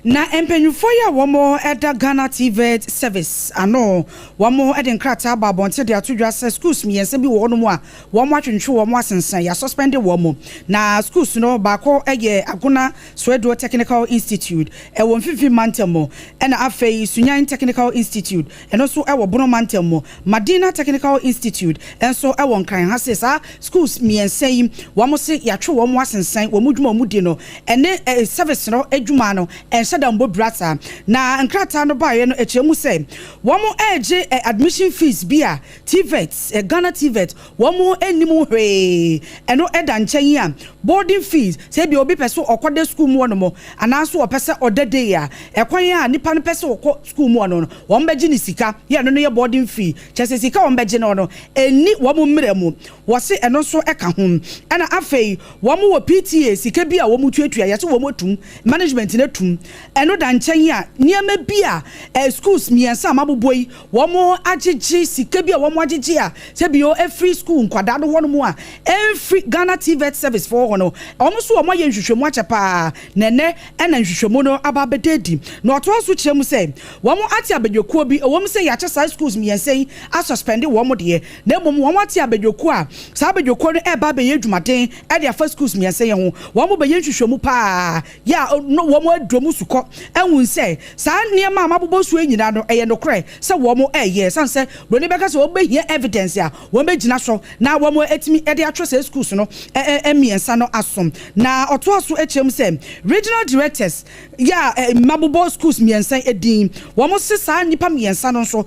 Na mpanyinfoɔ yi a wɔn ɛda Ghana TVET Service ano, wɔn de nkrataa aba abɔnten de ato dwa sɛ schools mmiɛnsa bi wɔ hɔnom a wɔn atwentwe wɔn asensan, yɛasuspend wɔn. Na schools no baako yɛ Agona Swedru Technical Institute, ɛwɔ Mfimfini Mantam mu, ɛna afei Sunyani Technical Institute, ɛno nso ɛwɔ Bono Mantam mu, Madina Technical Institute ɛnso ɛwɔ Nkran ha. Se saa schools mmiɛnsa yi, wɔn se yɛatwe wɔn asensan, wɔn dwuma wɔn di no ɛne service no adwuma no ɛnhyɛ da mbɔ brasa. Na nkrataa no baeɛ no, akyerɛ mu sɛ wɔn ɛregye admission fees bi a TVET, Ghana TVET wɔn anim hwee. Ɛno ɛda nkyɛn a, boarding fees, sɛ ebi obi pɛ so ɔkɔda school mu hɔ nom anaasɛ ɔpɛ sɛ ɔda day a, ɛkwan a nipa no pɛ sɛ ɔkɔ school mu hɔ no, wɔn bɛgye ne sika yɛ, ɛno no yɛ boarding fee. Kyerɛ sɛ sika wɔn bɛgye no, ɛni wɔn mmerɛ mu. Wɔsi ɛno nso ɛka ho. Ɛna afei wɔn wɔ PTA sika bi a wɔn tuatua, yɛsɛ wɔn atum, management no atum. Ɛno da nkyɛn a, nneɛma bi a schools mmiɛnsa a mabobɔ yi, wɔn agyegye sika bi a wɔn agyegye a sɛbi o efiri school nkwadaa no hɔ nom a ɛnfiri Ghana TVET Service foɔ hɔ no, wɔn nso wɔn ayɛ nhwehwɛmu akyɛ paa na ɛnɛ ɛna nhwehwɛmu no aba abɛda adi. Na ɔtoa so kyerɛ mu sɛ wɔn ate abadwakuo bi, ɛwɔ mu sɛ yɛakyɛ saa schools mmiɛnsa yi asuspend wɔn deɛ, na mmom wɔn ate abadwakuo a saa abadwakuo no ɛreba abɛyɛ adwumaden ɛde afa schools mmiɛnsa yi ho. Wɔn bɛyɛ nhwehwɛmu paa yɛ a wɔn aduro mu sukɔ ɛhu sɛ saa nneɛma a mabobɔ so yi nyinaa no ɛyɛ nokorɛ sɛ wɔn ɛyɛ san sɛ broni bɛka sɛ wɔn bɛhia evidence a wɔn bɛgyina so na wɔn atumi ɛde atwerɛ sɛ schools no ɛ ɛ mmiɛnsa no asom. Na ɔtoa so akyerɛ mu sɛ regional directors yɛ a mabobɔ schools mmiɛnsa edin, wɔn se saa nnipa mmiɛnsa no nso,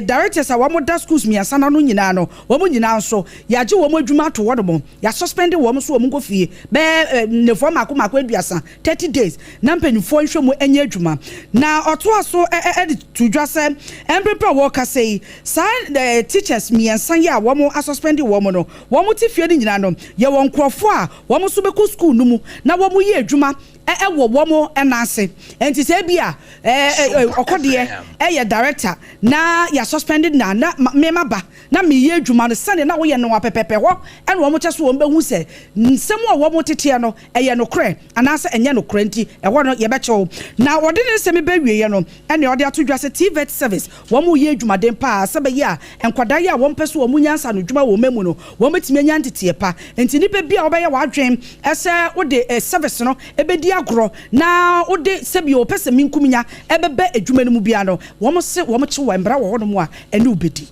directors a wɔn da schools mmiɛnsa no nyinaa no, wɔn nyinaa nso yɛagye wɔn adwuma ato hɔ nom, yɛasuspend wɔn so, wɔn nkɔ fie bɛɛ nnefoɔ mako mako 30, 30 days, na mpanyinfoɔ nhwɛ mu nyɛ adwuma. Na ɔtoa so ɛde to dwa sɛ mpempɛ a wɔrekasa yi, saa teachers mmiɛnsa yi a wɔn asuspend wɔn no, wɔn te fie no nyinaa no, yɛwɔ nkurɔfoɔ a wɔn nso bɛkɔ school no mu na wɔn yɛ adwuma ɛwɔ wɔn ɛnan ase. Nti sɛ ebi a ɔkɔdeɛ ɛyɛ director na yɛ suspended na mmarima ba na meyɛ adwuma no sɛdeɛ na woyɛ no apɛpɛpɛ hɔ, ɛna wɔn kyɛ so wɔn bɛhu sɛ nsɛm a wɔn teteɛ no ɛyɛ nokorɛ anaasɛ ɛnyɛ nokorɛ. Nti ɛhɔ no yɛbɛkyɛw. Na wɔde ne nsɛm bɛwieɛ no, ɛna ɔde ato dwa sɛ TVET Service wɔn yɛ adwumaden paa sɛ bɛyɛ a nkwadaa yi a wɔn pɛ so wɔn nyansa no dwuma wɔ wɔn mu no, wɔn bɛtumi anya nteteɛ pa. Nti nipa bi a wɔbɛyɛ wɔadwen ɛsɛ wode service no ɛbɛdi agorɔ na wode sɛbi wɔpɛ sɛ minkum nya ɛbɛbɛ adwuma no mu bia no, wɔn se wɔn kye wɔ mbra wɔ hɔnom a ɛne wobɛdi.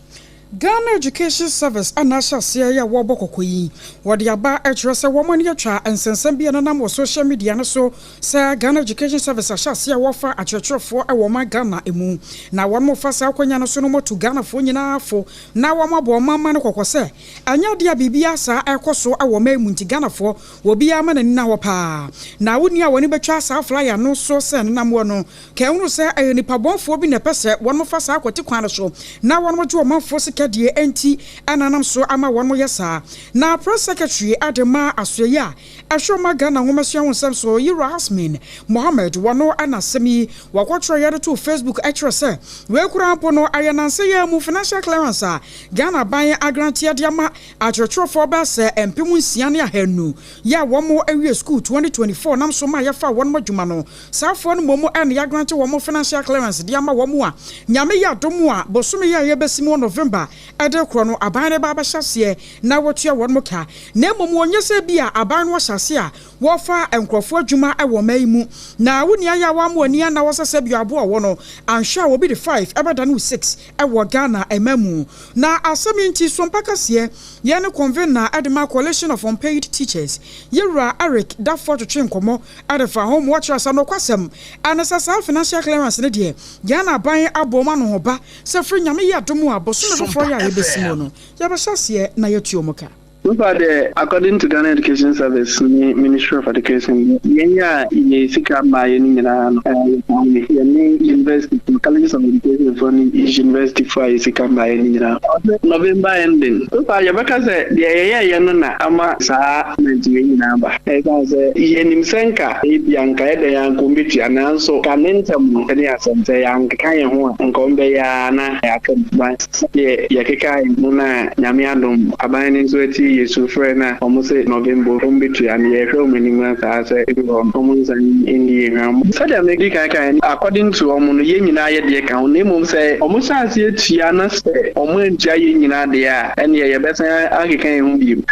Ghana Education Service ana ahyɛ aseɛ yɛ wɔbɔ kɔkɔ yi, wɔde aba kyerɛ sɛ wɔn ani atwa nsɛnsɛm bi a nenam wɔ social media no so sɛ Ghana Education Service ahyɛ aseɛ a wɔfa akyerɛkyerɛfoɔ wɔ ɔman Ghana mu. Na wɔn mo fa saa akonnwa no so no motu Ghanafoɔ nyinaa fo na wɔn abɔ ɔman ma no kɔkɔ sɛ ɛnyɛ adeɛ a biribiara saa ɛkɔ so wɔ ɔman mu. Nti Ghanafoɔ, obiara ma n'ani na hɔ paa na wonni a wɔne bɛtwa saa flyer no so sɛ nenam wɔ no kɛhunu sɛ ɛyɛ nipa bɔnfoɔ bi na ɛpɛ sɛ wɔn fa saa akɔte kwan no so na wɔn gye ɔmanfoɔ sika. sika deɛ enti ɛna nam so ama wɔn yɛ saa. Na press secretary ade ma asoɛyɛ a ɛhwɛ ɔma Ghana nwomasua ho nsɛm so, Yira Hasmin Mohammed, wɔno ɛna asɛm yi wɔkɔtwerɛ yɛde to Facebook ɛkyerɛ sɛ wei koraa mpo no ayɛ nansa yɛ mu financial clearance a Ghana ban agrant de ama akyerɛkyerɛfoɔ bɛɛ sɛ 6,200 yɛ a wɔn awie school 2024 nam so ma yɛfa wɔn adwuma no. Saafoɔ no mmom ɛna yɛagrant wɔn financial clearance de ama wɔn a Nyame yɛ adom a bosome yɛ a yɛbɛsi mu November ɛde korɔ no, aban no ba abɛhyɛ aseɛ na wɔtua wɔn ka. Na mmom wɔnyɛ sɛ bi a aban no ahyɛ ase a wɔfa nkurɔfoɔ adwuma wɔ ɔman yi mu na wo nua yɛ a wɔama ani ana wɔsɛ sɛ bi aboa wɔ no anhwɛ a wɔbi de 5 ɛbɛda no 6 ɛwɔ Ghana ɛma mu. Na asɛm yi nti Sompa kaseɛ yɛne convener ɛde ma Coalition of Unpaid Teachers, Yɛwura Eric Dafoɔ, twetwe nkɔmmɔ ɛde fa ho ma wɔkyerɛ sɛ nokwasɛm ɛne sɛ saa financial clearance no deɛ, Ghana aban abɔ mu ano ho ba sɛ firi Nyame yɛ adom a bosome foforɔ yɛ a yɛbɛsi mu no, yɛbɛhyɛ aseɛ na yɛtua mu ka. So far there, according to Ghana Education Service ne Ministry of Education, yɛn a yɛ sika mmaa yɛn nyinaa no, yɛne university, colleges of education fo ne university fo a yɛ sika mmaa yɛn nyinaa. Ɔsɛ November ending. So far yɛbɛka sɛ deɛ yɛyɛɛyɛ no na ama saa payment wei nyinaa ba. Ɛsan sɛ yɛnim sɛ nka ebia nka yɛdɛ yɛn anka ɔmbɛtua, nanso ka ne ntɛm no ne asɛm sɛ yɛankeka yɛn ho a, nka ɔmbɛyɛ ara na yɛaka mu. But sɛdeɛ yɛkeka yɛn ho no a, Nyame adom, aban no nso atie yɛ sufrɛ no a ɔmo sɛ November ɔmo bɛtua no, yɛhwɛ ɔmo anim saa sɛ ebi hɔ ɔmo nsan ndi yɛn hwam. Sɛdeɛ medi kan kan, according to ɔmo no, yɛn nyinaa yɛ deɛ ka ho, na mmom sɛ ɔmo hyɛ aseɛ tua na sɛ ɔmo antua yɛn nyinaa deɛ a, ɛneɛ yɛbɛsan akeka yɛn ho bio.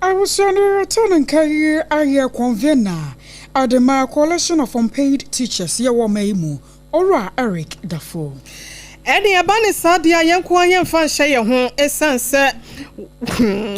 Abusua no yɛtɔ ne nka yi ayɛ convener adema Coalition of Unpaid Teachers yɛwɔ ɔma yi mu, Owura Eric Dafo. Ɛne ɛba ne saa deɛ a, yɛn nko ara yɛmfa nhyɛ yɛn ho, ɛsiane sɛ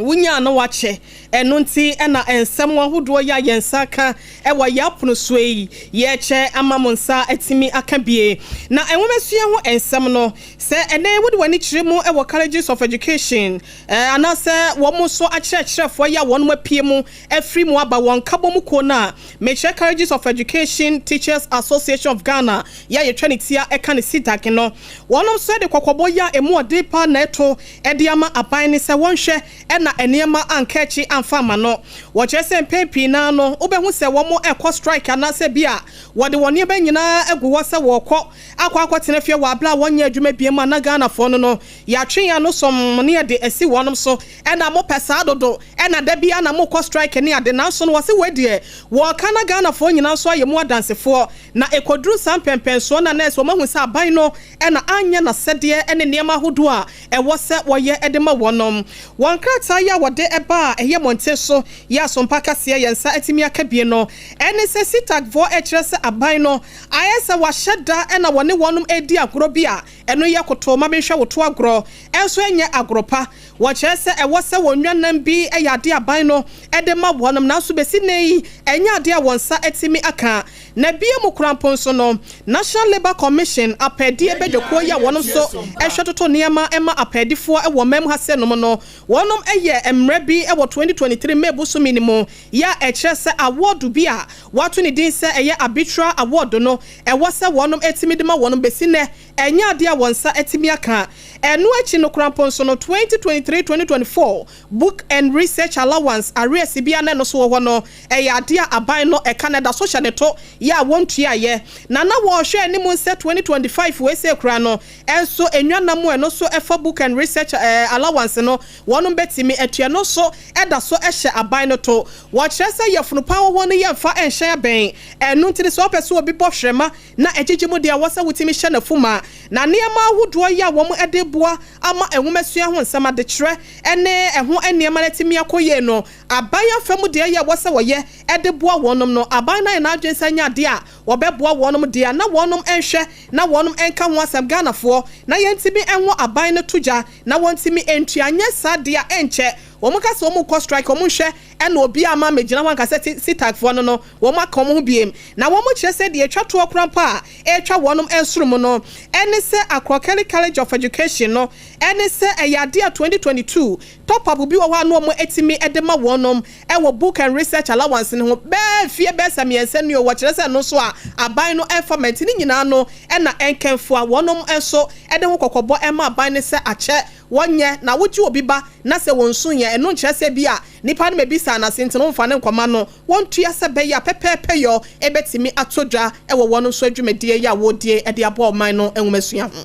wonya no wakyɛ. Ɛno nti ɛna nsɛm ahodoɔ yi a yɛn nsa ka ɛwɔ yɛn apono so yi, yɛrekyɛ ama mo nsa atumi aka bie. Na nwomasua ho nsɛm no, sɛ ɛnɛ wode w'ani kyerɛ mu ɛwɔ colleges of education anaasɛ wɔn nso akyerɛkyerɛfoɔ yi a wɔn apue mu afiri mu aba wɔn nkabɔ mu kuo no a mekyerɛ Colleges of Education Teachers Association of Ghana yɛ a yɛtwa ne tia ɛka ne CETAG no, wɔn nso de kɔkɔbɔ yi a emu ɔden paa na ɛto ɛde ama aban ne sɛ wɔnhwɛ ɛna nneɛma anka akyi amfa ama no. Wɔkyerɛ sɛ mpɛn pii naa no, wobɛhu sɛ wɔn ɛkɔ strike anaasɛ bi a wɔde wɔn nneɛma nyinaa agu hɔ sɛ wɔrekɔ akɔtena fie wɔ abere a wɔnyɛ adwuma biem a na Ghanafoɔ no yɛatwe yɛn ano sɔm ne yɛde asi wɔnom so, ɛna mopɛ saa dodo, ɛna da bia na mokɔ strike ne ade. Nanso no wɔse wɔ deɛ wɔka na Ghanafoɔ nyinaa nso ayɛ mu adansefoɔ na ɛkɔduru saa mpɛmpɛnsoɔ na nɛɛsɛ wɔn ahu sɛ aban no ɛna anyɛ n'asɛdeɛ ne nneɛma ahodoɔ a ɛwɔ sɛ wɔyɛ de ma wɔnom. Wɔn krataa yi a wɔde ɛba a ɛyɛ mmɔnten so yɛ Asompa kaseɛ yɛn nsa atumi aka bie no, ɛne sɛ CETAGfoɔ ɛkyerɛ sɛ aban no ayɛ sɛ wahyɛ da ɛna wɔne wɔnom edi agorɔ bi a ɛno yɛ koto ma menhwɛ woto agorɔ, ɛnso ɛnyɛ agorɔ pa. Wɔkyerɛ sɛ ɛwɔ sɛ wɔn nwanam bi yɛ ade aban no ɛde ma wɔnom, nanso bɛsi nne yi ɛnyɛ ade a wɔn nsa atumi aka. Na bie mu korampo nso no, National Labour Commission apɛdeɛ bɛdwakuo yi a wɔn nso ɛhwɛ toto nneɛma ɛma apɛdifoɔ ɛwɔ mɛm ha sɛ nom no, wɔnom ɛyɛ mmerɛ bi ɛwɔ 2023 May bosome no mu yɛ a ɛkyerɛ sɛ award bi a wɔato ne din sɛ ɛyɛ arbitral award no, ɛwɔ sɛ wɔnom atumi de ma wɔnom, bɛsi nnɛ ɛnyɛ adeɛ a wɔn nsa atumi aka. Ɛno akyi no korampo nso no, 2023-2024 book and research allowance arrears bi a na ɛno so wɔ hɔ no, ɛyɛ adeɛ a aban no ɛka no ɛda so hyɛ ne to yɛ a wɔntuayɛ. Na wɔrehwɛ anim sɛ 2025 wei sɛ kura no ɛnso enwanam ɛno nso ɛfa book and research allowance no, wɔn bɛtumi atua no nso ɛda so ɛhyɛ aban no to. Wɔkyerɛ sɛ yɛfunu pa wɔ no yɛmfa ɛnhyɛn abɛn ɛno nti sɛ ɔpɛ sɛ obi bɔ hwɛma na ɛgyegye mu deɛ, wɔ sɛ wotumi hyɛ n'afuma. Na nneɛma ahodoɔ yi a wɔn de boa ama nwomasua ho nsɛm adekyerɛ ɛne ɛho nneɛma no atumi akɔ yie no, aban afa mu deɛ yɛ wɔ sɛ wɔyɛ ɛde boa wɔnom no, aban no ayɛ n'adwene sɛ nyɛ adeɛ a wɔbɛboa wɔnom deɛ na wɔnom nhwɛ na wɔnom nka ho asɛm. Ghanafoɔ na yɛntumi nho aban no to gya na wɔntumi ntua nyɛ saa deɛ a ɛnkyɛ. Wɔn ka sɛ wɔn kɔ strike, wɔn nhwɛ ɛna obi ama megyina hɔ ankasa. CETAG foɔ no, wɔn aka wɔn ho biem na wɔn kyerɛ sɛ deɛ atwa toɔ koraa mpo a ɛretwa wɔn nsoro mu no ɛne sɛ Akrokerri College of Education no, ɛne sɛ ɛyɛ adeɛ a 2022 top up bi wɔ hɔ a no wɔn etimi ɛde ma wɔn ɛwɔ book and research allowance ne ho bɛɛ fie bɛɛ sɛ 3 ne o. Wɔkyerɛ sɛ no nso a aban no ɛfa mɛnti ne nyinaa no ɛna nkɛnfo a wɔn nso ɛde ho kɔkɔbɔ ɛma aban ne sɛ akyɛ wɔnyɛ na wogye obi ba na sɛ wɔn nso yɛ ɛno nkyerɛ sɛ bi a nipa no ma bi sa anase nti no mfa ne nkɔma no wɔntua sɛ bɛyɛ a pɛpɛɛpɛ yɔ ɛbɛtumi ato dwa ɛwɔ wɔn nso adwumadie yi a wɔredie ɛde aboa ɔman no nwomasua ho.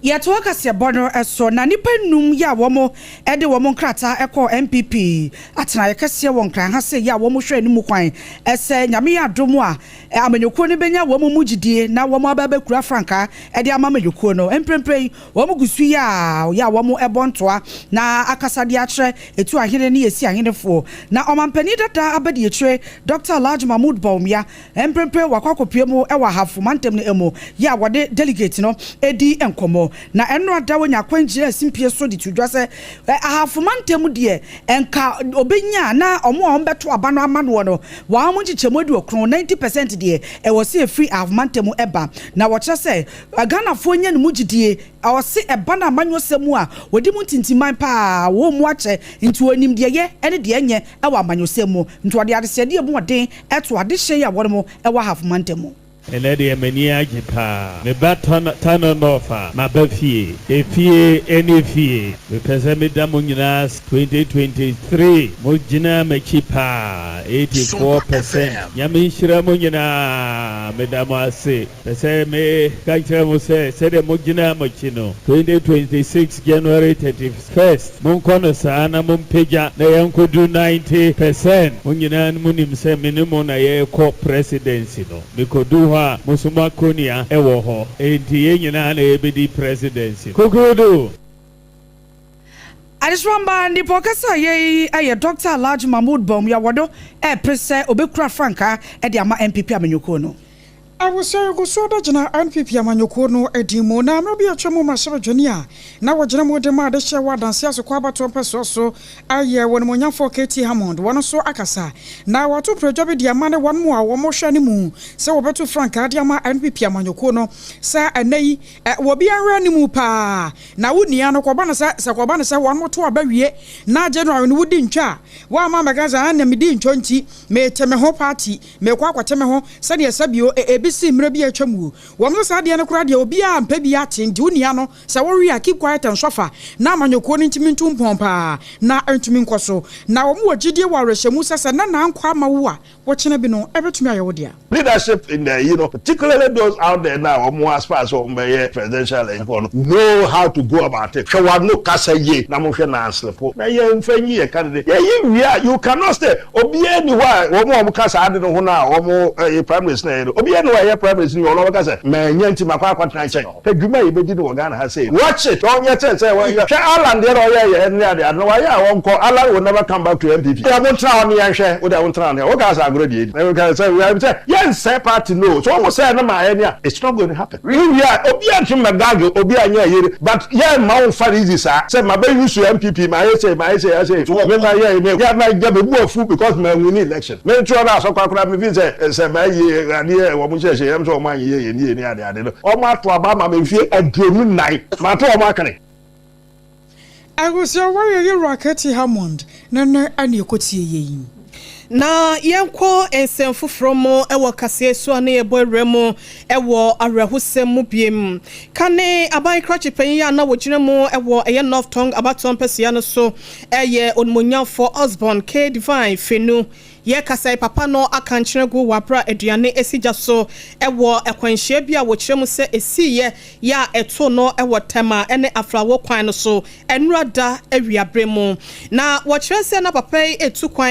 Yɛtoa kaseɛbɔ no so na nnipa nnum yi a wɔn de wɔn nkrataa kɔɔ NPP atenaeɛ kɛseɛ wɔ Nkran ha sɛ yi a wɔn hwɛ anim kwan sɛ Nyame yɛ adom a amanyɔkuo no bɛnya wɔn mu gyidie na wɔn aba bɛkura frankaa de ama amanyɔkuo no. Mprempren yi wɔn gu so yi a yɛ a wɔn bɔ ntoa na akasa de akyerɛ etu ahene ne esi ahenefoɔ. Na ɔmampanin dada abadiakyire Dr. Alhaji Mahmood Bawumia mprempren wakɔ akɔpue mu wɔ Ahafo mantam no mu yi a wɔde delegate no di nkɔmmɔ. Na ɛno ada wɔnya akwangyina simpie so de to dwa sɛ Ahafo mantam deɛ nka obɛnya na ɔmo a ɔmbɛto aba no ama noɔ no wɔn mo nkyekyɛmu 90 90% deɛ ɛwɔ sɛ ɛfiri Ahafo mantam ɛba. Na wɔkyerɛ sɛ Ghanafoɔ nya ne mu gyidie, ɔse ɛba no amanyɔsɛm mu a wɔde mu ntintiman paa wɔn mu akyɛ, nti wɔnim deɛ yɛ ɛne deɛ ɛnyɛ ɛwɔ amanyɔsɛm mu, nti wɔde adesɛdeɛ mu ɔden ɛto adehyɛ yi a wɔn mo ɛwɔ Ahafo mantam mu. Ɛnɛ deɛ m'ani agye paa. Meba Tano North a maba fie, efie ɛne fie. Mepɛ sɛ meda mo nyinaa. 2023 mo gyina m'akyi paa, 84%. Nyame nhyira mo nyinaa, meda mo ase. Pɛ sɛ meka kyerɛ mo sɛ sɛdeɛ mo gyina m'akyi no, 2026 January 31st monkɔ no saa na mompagya na yɛnkɔdu 90%. Mo nyinaa no monim sɛ me ne mo na yɛrekɔ presidency no. Mekɔdu hɔ a mo so mo akonnwa ɛwɔ hɔ, enti yɛn nyinaa na yɛbɛdi presidency kokodo. Adesoamba nipa ɔkasa yɛyi ɛyɛ Dr. Alhaji Mahmood Bawumia, wɔdo ɛpere sɛ obɛkura frankaa ɛde ama NPP amanyɔkuo no. Abusua gu so da gyina NPP amanyɔkuo no adi mu na mmerɛ bi atwa mu mmarahyɛbadwani a na wɔgyina mu de ma adehyɛ wɔ adanse asokɔ abatoɔ mpɛsoɔ so ayɛ wɔn nimonyamfoɔ KT Hammond, wɔn nso akasa na wɔato prɛdwa bi de ama ne wɔn mu a wɔhwɛ ne mu sɛ wɔbɛto frankaa de ama NPP amanyɔkuo no sɛ ɛnɛ yi wɔbi awura ne mu paa na wo nua no kɔba no sɛ kɔba no sɛ wɔn mo to aba wie na January no wodi ntwa a wɔama mɛka sɛ ana medi ntwa nti mete me ho party mekɔ akɔte me ho sɛdeɛ sɛbio ebi si mmerɛ bi atwa mu. Wɔn nso saa adeɛ no koraa deɛ obiara mpɛ bi ate, nti wo nua no sɛ wɔwe a, keep quiet and suffer na amanyɔkuo no ntumi ntu mpɔn paa na ntumi nkɔ so. Na wɔn wɔ gyidie wɔ awerɛhyɛmu sɛ na nankɔ ama wo a wɔkyena bi no ɛbɛtumi ayɛ wo dea. Leadership in the particularly those out there now, wɔn aspire sɛ wɔn bɛyɛ presidential election no, know how to go about it. Hwɛ wa no kasa yie na mo hwɛ na anslepo na yɛn nfɛ nyi yɛ candidate yɛyi wie a, you cannot stay. Obiara ni hɔ a wɔn a wɔn kasa ade no ho na wɔn ɛyɛ primaries na yɛ no, obiara ni hɔ a ɛyɛ primaries ni wɔn wɔn kasa mɛ nyɛ nti ma kɔ akɔtena nkyɛn. Adwuma yi bɛdi no wɔ Ghana ha sei, watch it. Ɔnyɛ sɛ wɔyɛ hwɛ Alan deɛ na ɔyɛ yɛ ne ade ade no wayɛ a wɔnkɔ. Alan will never come back to NPP. Yɛ mo ntena hɔ ne yɛnhwɛ wo deɛ wo ntena hɔ ne woka sɛ agorɔ deɛ di na sɛ yɛnsɛ party no so wɔn sɛ no ma ayɛ ne a, it's not going to happen. Wiwi a obi a ntumi mɛgage obi a nyɛ yere, but yɛn ma wo fa easy saa sɛ ma bɛ use NPP ma ayɛ sɛ ma ayɛ sɛ ayɛ sɛ me ma yɛ me yɛ ma gya bɛ bu afu because ma win election. Me ntura na asɔkɔ akora me fi sɛ ma yie adeɛ wɔn hyɛ hyɛ yɛm sɛ wɔn anyɛ yɛ nie ne ade ade no wɔn ato aba ama me mfie 24 ma ato wɔn akane. Abusua, wɔyɛ yɛwura KT Hammond ne ɛne ɛkɔtie yɛ yi. Na yɛnkɔ nsɛm foforɔ mu ɛwɔ kaseɛ so a ne yɛbɔ awura mu ɛwɔ awerɛhosɛm mu biem. Kane aban krakye panyin a na wɔgyina mu ɛwɔ ɛyɛ North Tongu abatoɔ mpɛsua no so ɛyɛ onimonyamfoɔ Osborn K Divine Fenu. Yɛkasa yi, papa no aka nkyerɛ gu wɔ abera aduane esi gya so ɛwɔ ɛkwanhyia bi a wɔkyerɛ mu sɛ esiiɛ yɛ a ɛto no ɛwɔ Tɛma ɛne Afrawo kwan no so ɛnura da awiabere mu. Na wɔkyerɛ sɛ na papa yi etu kwan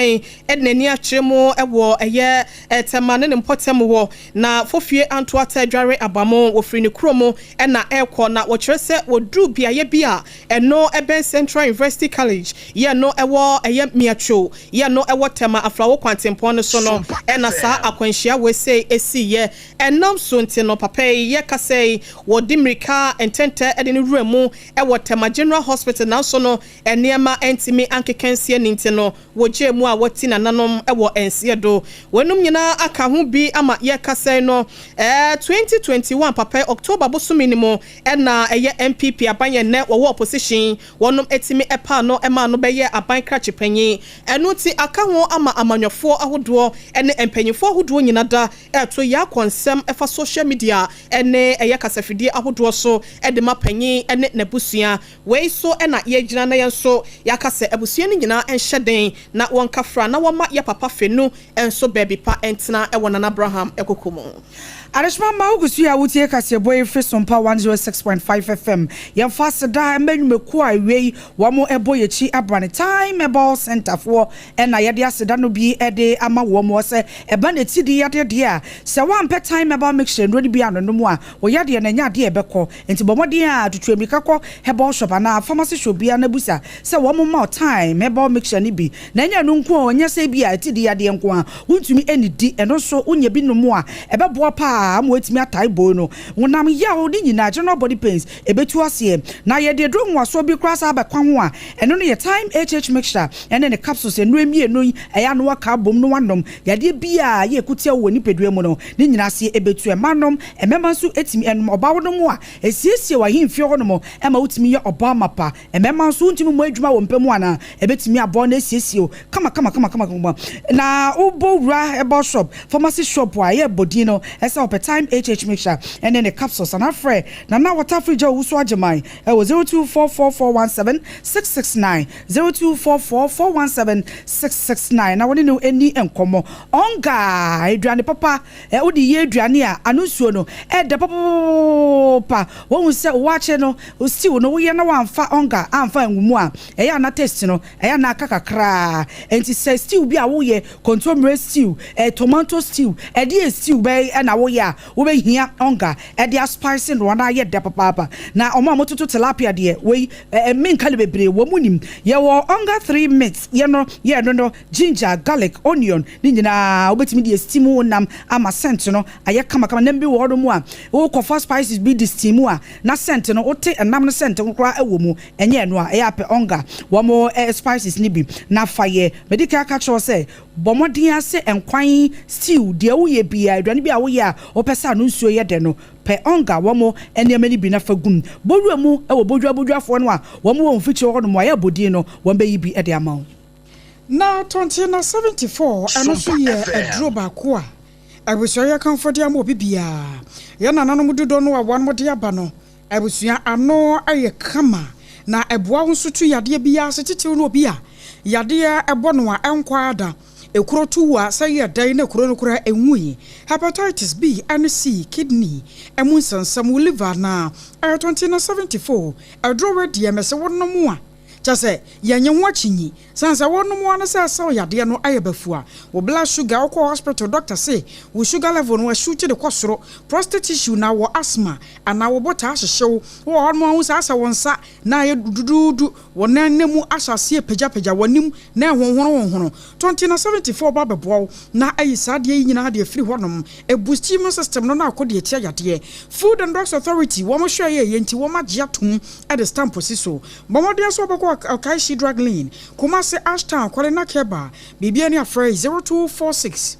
ɛde n'ani akyerɛ mu ɛwɔ ɛyɛ ɛtɛma ne ne mpɔtɛm wɔ na fofie anto ata adware abamo wɔfiri ne kurom ɛna ɛrekɔ. Na wɔkyerɛ sɛ wɔduru beaeɛ bi a ɛno ɛbɛn Central University College yɛ no ɛwɔ ɛyɛ Miatwo yɛ no ɛwɔ Tɛma Afrawo. kwantempɔn no so no ɛna saa akwanhyia wei sei ɛsiiɛ. Ɛnam so nti no papa yi yɛkasa yi wɔde mmirika ntɛntɛ de no wura mu wɔ Tema General Hospital nanso no nneɛma ntumi ankeka nsie ne nti no wɔgyee mu a wɔti nananom wɔ nseɛ do. Weinom nyinaa aka ho bi ama yɛkasa yi no 2021 papa yi October bosome no mu na ɛyɛ NPP aban yɛ nnɛ wɔwɔ opposition wɔnom tumi paa no maa no bɛyɛɛ aban krakye panyin. Ɛno nti aka ho ama amanyɔfoɔ ahodoɔ ne mpanyinfoɔ ahodoɔ nyina da reto yaakɔ nsɛm fa social media ne ɛyɛ kasafidie ahodoɔ so de ma panyin ne n'abusua. Wei so na yɛgyina na yɛn nso yɛaka sɛ abusua no nyinaa nhyɛ den na wɔnka fra na wɔmma yɛ papa Fenu nso baabi pa ntena wɔ Nana Abraham koko mu. Adehyema mma wo gu so yi a wotie kaseɛbɔ yi firi Sompa 106.5 FM. Yɛmfa aseda mma nnwumakuo a awiei wɔn bɔ yɛn akyi abrane Time Herbal Centre foɔ na yɛde aseda no bi de ama wɔn sɛ ɛba no atidi yadeɛ deɛ a sɛ woampɛ Time Herbal Mixture nnuro no bi anonom a wo yadeɛ no ɛnyɛ adeɛ a ɛbɛkɔ nti bɔ mmɔden a tutu ammirika kɔ herbal shop anaa pharmacy shop biara na bisa sɛ wɔn mma wo Time Herbal Mixture no bi na ɛnyɛ ɛno nko o ɛnyɛ sɛ ebia atidi yadeɛ nko a wontumi nnidi ɛno nso wonya bi nom a ɛbɛboa paa ama woatumi atae bow no. Honam yaw ne nyinaa, general body pains, ɛbɛtu aseɛ. Na yɛde aduro nwasoɔ bi koraa san bɛka ho a, ɛno no yɛ Thyme HH Mixture ɛne ne capsules nnuro mmienu yi, ɛyɛ a na woaka abom na woanom. Yadeɛ biara a ɛyɛ ɛko tia wo wɔ nipadua mu no, ne nyinaa aseɛ ɛbɛtu. Mmaa nom, mmarima nso tumi nom. Ɔbaa wonom a, ɛsiesie w'ahemfie hɔnom ma wotumi yɛ ɔbaa mapa. Mmarima nso, wontumi mmɔ adwuma wɔ mpa mu anaa? Ɛbɛtumi aboa wo na asiesie wo kama kama kama kama kama. Na wobɔ wura herbal shop, pharmacy shop a ɛyɛ bɔ din no sɛ wopɛ Thyme HH mixture ne ne capsules anaa frɛ Nana Wɔtafiri Gya Owusu Agyeman wɔ 0244417669, 0244417669 na wo ne no nni nkɔmmɔ. Ɔnga aduane papa, wode yɛ aduane a ano nsuo no ɛdɛ papapapapa. Woahu sɛ waakye no, stew no woyɛ na woamfa ɔnga amfa angu mu a, ɛyɛ a na taste no ɛyɛ a na aka kakra. Enti sɛ stew bi a woyɛ, kontommire stew, tomato stew, ɛdeɛn stew bɛn na woyɛ a wobɛhia ɔnga de aspice no na ayɛ dɛ papaapa. Na wɔn a wɔtoto tilapia deɛ, wei menka no bebree, wɔn nim. Yɛwɔ ɔnga 3 mix, yɛ no yɛ ɛno no, ginger, garlic, onion ne nyinaa wobɛtumi de asteam wo nam ama scent no ayɛ kamakama. Nam bi wɔ hɔnom a wokɔfa spices bi de steam a na scent no wote nam no scent no koraa wɔ mu. Ɛnyɛ ɛno a, ɛyɛ a pɛ ɔnga wɔn spices no bi na fa yɛ. Madi kan aka akyerɛ wo sɛ bɔ mmɔden ara sɛ nkwan, stew, deɛ woyɛ biara, aduane bi a woyɛ a wopɛ sɛ ano nsuo yɛ dɛ no, pɛ ɔnga wɔn nneɛma no bi na fa gu mu. Bɔ wura mu wɔ bodua boduafoɔ no a wɔn wɔ mfikyire hɔnom a ɛyɛ abɔdin no, wɔbɛyi bi de ama wo. Na tɔnte na 74 ɛno nso yɛ aduro baako a abusua yɛ kamfo de ama obi biara. Yɛn nananom dodɔ no a wɔn de aba no abusua ano yɛ kama na ɛboa wo nso tu yadeɛ biara ase titiriw no obi a yadeɛ bɔ no a ɛnkɔ ara da. Ekuro tu wo a sɛ yɛ dɛn na kuro no koraa ɛnwui. Hepatitis B ne C, kidney mu nsɛnsɛm, wo liver anaa ɛyɛ tɔnte na 74 aduro wei deɛ mese wo nom a Kyerɛ sɛ, yɛnnye ho akyinnye. Sane sɛ wonom ara ne sɛ ɛsaw yadeɛ no ayɛ bafua. Wo blood sugar, wokɔ hospital doctor se wo sugar level no ashoot de kɔ soro, prostate issue na wɔ asthma anaa wo bo taa hyehye wo. Wowɔ hɔ nom a wohu sɛ asɛ wo nsa na ayɛ duduudu, wo nan na mu ahyɛ aseɛ pagyapagya, w'anim na ɛhonhono honhono. Tonti na 74 ba bɛboa wo na ayi saa adeɛ yi nyinaa de afiri hɔ nom. Ɛboosti immune system no na ako de atia yadeɛ. Food and Drugs Authority wɔn hwɛeɛ yɛ nti wɔn agye atom de stamp asi so. Bɔ mmɔden sɛ wobɛkɔ Okaishie Drug Lane, Kumasi, Ash Town, Kwale Keba, biribiara ni afrɛ 0246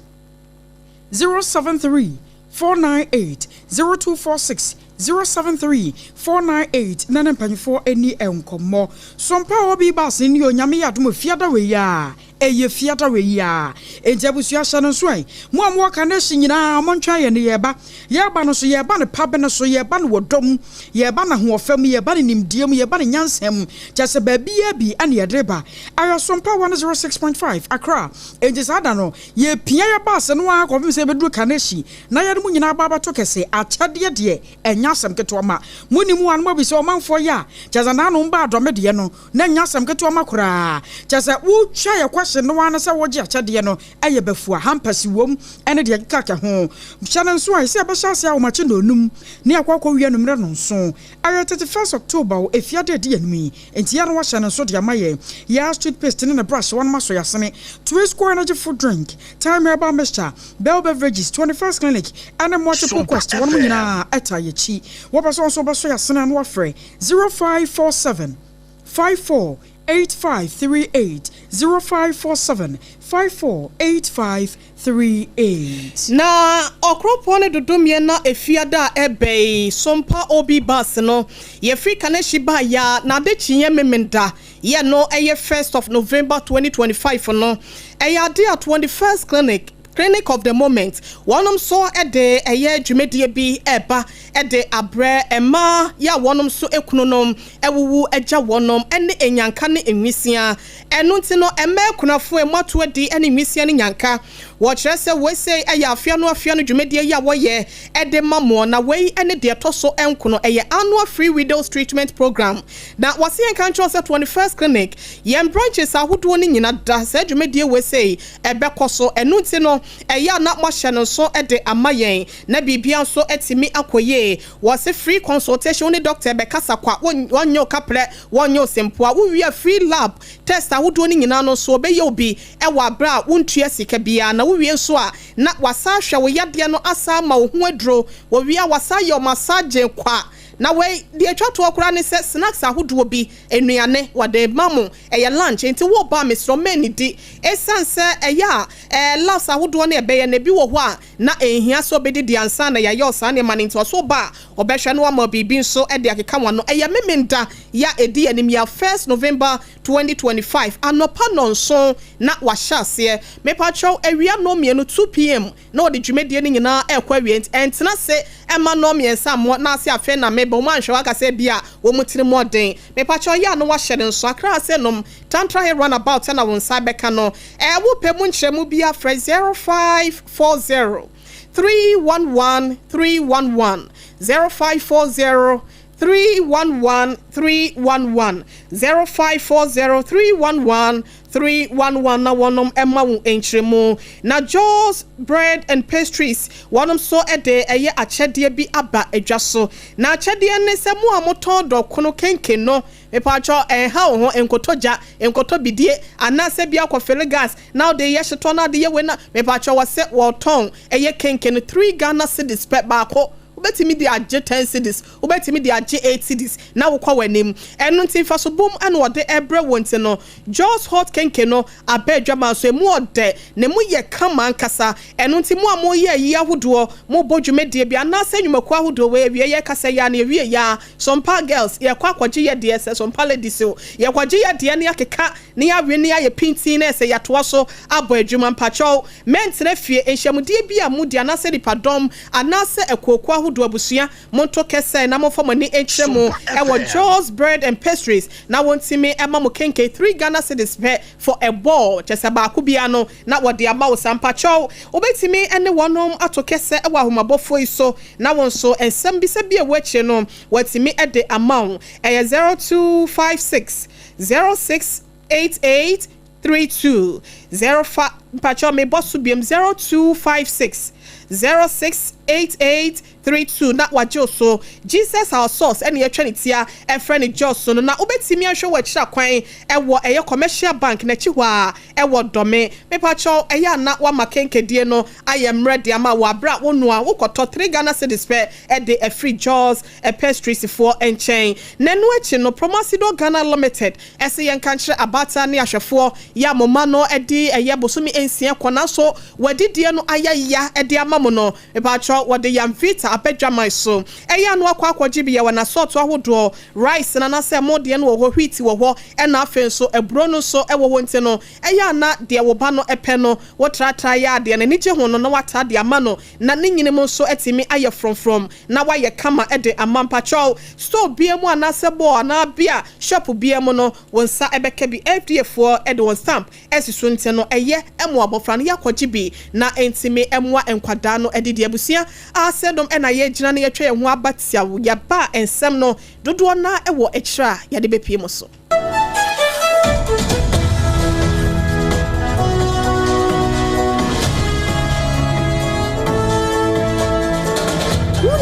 073 498, 0246 073 498 na ne mpanyinfoɔ ani nkɔmmɔ. Sompa a ɔbi baase ne Onyame yɛ adom fiada wei a ɛyɛ fiada wei yi a. Enti abusua hyɛ no nso ɛ. Mo a mowɔ Kaneshie nyinaa montwɛn yɛn no yɛreba. Yɛreba no nso yɛreba no pa bene so, yɛreba no wɔ dɔ mu, yɛreba no ahoɔfɛ mu, yɛreba no nimdeɛ mu, yɛreba no nyansa mu. Kyerɛ sɛ baabiara bi na yɛde reba. Ayɛ Sompa 106.5 Accra. Enti saa da no yɛrepia yɛn baase no ara kɔpem sɛ yɛbɛduru Kaneshie na yɛne mo nyinaa aba abɛto kɛse. Akyɛdeɛ deɛ ɛnyɛ asɛm ketewa ma mo. Nim a na moabisa ɔmanfoɔ yi a kyerɛ sɛ nanom baa dɔme deɛ no na ɛnyɛ asɛm ketewa ma koraa. Kyerɛ sɛ wotwa yɛn kɔ. Question no ara ne sɛ wogye akyɛdeɛ no ɛyɛ bafua, hampers wom ɛne deɛ ɛkeka ho. Hyɛ no nso a ɛsɛ yɛbɛhyɛ aseɛ ahomakye nnɔnnum ne akɔ akɔwie anwummerɛ nnɔnson. Ɛyɛ 31st October wɔ efiada a ɛdi anim yi, enti yɛ na wahyɛ no nso de ama yɛn. Yas toothpaste ne ne brush wɔnom asɔ yɛn asene. Twisco energy food drink, Thyme herbal mixture, Bell beverages, 21st Clinic ɛne Multiple Quest wɔnom nyinaa ɛtaa yɛn akyi. Wopɛ sɛ wo nso wobɛsɔ yɛn asene a na wafrɛ 0547 54 8538 0547 54 8538. Na ɔkoropɔn no dodomeɛ na efiada a ɛbɛ yi Sompa OB bus no yɛfiri Kaneshie baa ya na ade kyeeɛ Memenda yɛ no ɛyɛ first of November 2025 no ɛyɛ ade a 21st Clinic Clinic of the Moment wɔnom nso de ɛyɛ dwumadie bi reba de abrɛ mmaa yɛ a wɔnom nso kununom awuwu agya wɔnom ne nnyanka ne nwisiaa. Ɛno nti no mmaa akunafoɔ a moato adi ne nwisiaa ne nnyanka wɔkyerɛ sɛ wei sei yɛ afe ano afe ano dwumadie yi a wɔyɛ de ma moɔ na wei ne deɛ ɛtɔ so nkono ɛyɛ Annual Free Widows Treatment Program na wɔse yɛnka nkyerɛ wo sɛ 21st Clinic yɛn branches ahodoɔ no nyina da saa dwumadie wei sei ɛbɛkɔ so. Ɛno nti no, ɛyɛ a na moahyɛ no nso de ama yɛn na biribiara nso atumi akɔ yie. Wɔse free consultation, wo ne doctor bɛkasa kwa, wɔnyɛ wo kaprɛ, wɔnyɛ wo sempoa. Wowie a free lab test ahodoɔ no nyinaa no nso wɔbɛyɛ wo bi wɔ aberɛ a wontua sika biara. Na wowie nso a na wɔasan ahwɛ wo yadeɛ no asan ama wo ho aduro. Wɔwie a wɔasan ayɛ wo massage kwa. Na wei, deɛ ɛtwa toɔ koraa ne sɛ snacks ahodoɔ bi, nnuane, wɔde rema mo. Ɛyɛ lunch, enti woreba a mesrɛ wo mɛnnidi. Ɛsiane sɛ ɛyɛ a ɛɛ labs ahodoɔ no a ɛbɛyɛ no, ebi wɔ hɔ a na ɛnhia sɛ wobɛdidi ansa na yɛayɛ wo saa nneɛma no nti, ɔsɛ woba a ɔbɛhwɛ na wama wo biribi nso de akeka w'ano. Ɛyɛ Memenda yi a ɛdi anim yi a, first November 2025, anɔpa nnɔnson na wɔahyɛ aseɛ. Mepakyɛw, awia nnɔnmienu, 2 PM, na wɔde dwumadie no nyinaa rekɔ awie nti ɛntena ase mma nnɔn mmiɛnsa mmɔ na ase afei na meba wɔn anhwɛ waka sɛ ebia wɔn tiri mu ɔden mepakyɛw yɛ a na wahyɛ no nso Accra ase nom Tantra Hill run about na wo nsa bɛka no ɛɛ wo pɛ mu nkyerɛmu bi a frɛ 0540 311 311 0540 311 311 0540 311 311 na wɔnom ma wo nkyerɛmu. Na Joe's Bread and Pastries wɔnom nso de ɛyɛ akyɛdeɛ bi aba dwa so. Na akyɛdeɛ ne sɛ mo a motɔn dɔkono kenken no, mepaakyɛw ɛnha wo ho, nkotɔ gya, nkotɔ bidie, anaasɛ bi akɔ fili gas na wode yɛ hyetɔ na wode yɛ wei na, mepaakyɛw wɔsɛ wɔtɔn ɛyɛ kenken no three Ghana cedis pɛ baako. Wobɛtumi de agye ten cedis, wobɛtumi de agye eight cedis na wokɔ w'anim. Ɛno nti mfaso bom na wɔde rebrɛ wo nti no, Jos Hot Kenke no aba adwaman so, ɛmu ɔdɛ na ɛmu yɛ kama ankasa. Ɛno nti mo a moreyɛ ayi ahodoɔ, morebɔ dwumadie bi anaasɛ nnwumakuo ahodoɔ wei awie yɛrekasa yi ara na yɛwie yi ara, Sompa girls yɛrekɔ akɔgye yɛ deɛ sɛ Sompa ladies o, yɛrekɔgye yɛ deɛ na yɛakeka na yɛawe na yɛayɛ pintinn na ɛsɛ yɛatoa so abɔ adwuma. Mpakyɛw Mɛntena fie, nhyiamudie bi a modi anaasɛ nnipadɔm anaasɛ akuokuo ahodoɔ abusua, monto kɛsɛɛ na momfa mo ani nkyerɛ mu wɔ Joe's Bread and Pastries na wɔntumi mma mo kenke three Ghana cedis pɛ for a ball, kyerɛ sɛ baako biara no na wɔde ama wo saa. Mpakyɛw wobɛtumi ne wɔnom ato kɛsɛ wɔ ahomabɔfoɔ yi so na wo nso nsɛm bisa bi a ɛwɔ akyire no wɔatumi de ama wo. Ɛyɛ 0256 0688 32 0 fa mpakyɛw mebɔ so biom 0256 0688 32 na wagye wo so. Jesus our source ɛna yɛtwa ne tia ɛfrɛ no Jos no na wobɛtumi ahwɛ wɔ akyiri akwan ɛwɔ ɛyɛ commercial bank n'akyi hɔ a ɛwɔ Dɔme. Mepakyɛw ɛyɛ a na wama kenkedie no ayɛ mmerɛ de ama wo aberɛ a wonoa wokɔtɔ 3 Ghana cedis pɛ ɛde afiri Jos Pastries foɔ nkyɛn. Na ɛno akyi no Promasidor Ghana Limited Ɛse yɛnka nkyerɛ abaatan ne ahwɛfoɔ yɛ a mo mma no adi ɛyɛ bosome nsia kɔ nanso wɔadidie no ayɛ ya de ama mo no, mepaakyɛw wɔde Yamvita aba dwaman so. Ɛyɛ a na wakɔ akɔgye bi yɛwɔ n'asɔɔto ahodoɔ, rice no anaasɛ ɛmo deɛ no wɔ hɔ, wheat wɔ hɔ ɛna afei nso aburo no nso wɔ hɔ nti no ɛyɛ a na deɛ wo ba no pɛ no wotratra yɛ a deɛ n'ani gye ho no na wataa de ama no na ne nyini mu nso atumi ayɛ frɔmfrɔm na wayɛ kama de ama. Mpakyɛw, store biara mu anaasɛ mall anaa bea shop biara mu no, wo nsa bɛka bi. FDA foɔ de wɔn stamp asi so nti no, ɛyɛ ma abɔfra no yɛakɔgye bi na ɛntumi mmoa nkwadaa no adidi. Abusua ase nom na yɛgyina na yɛatwa yɛn ho aba tiaw. Yɛba a nsɛm no dodoɔ no ara wɔ akyire a yɛde bɛpue mo so.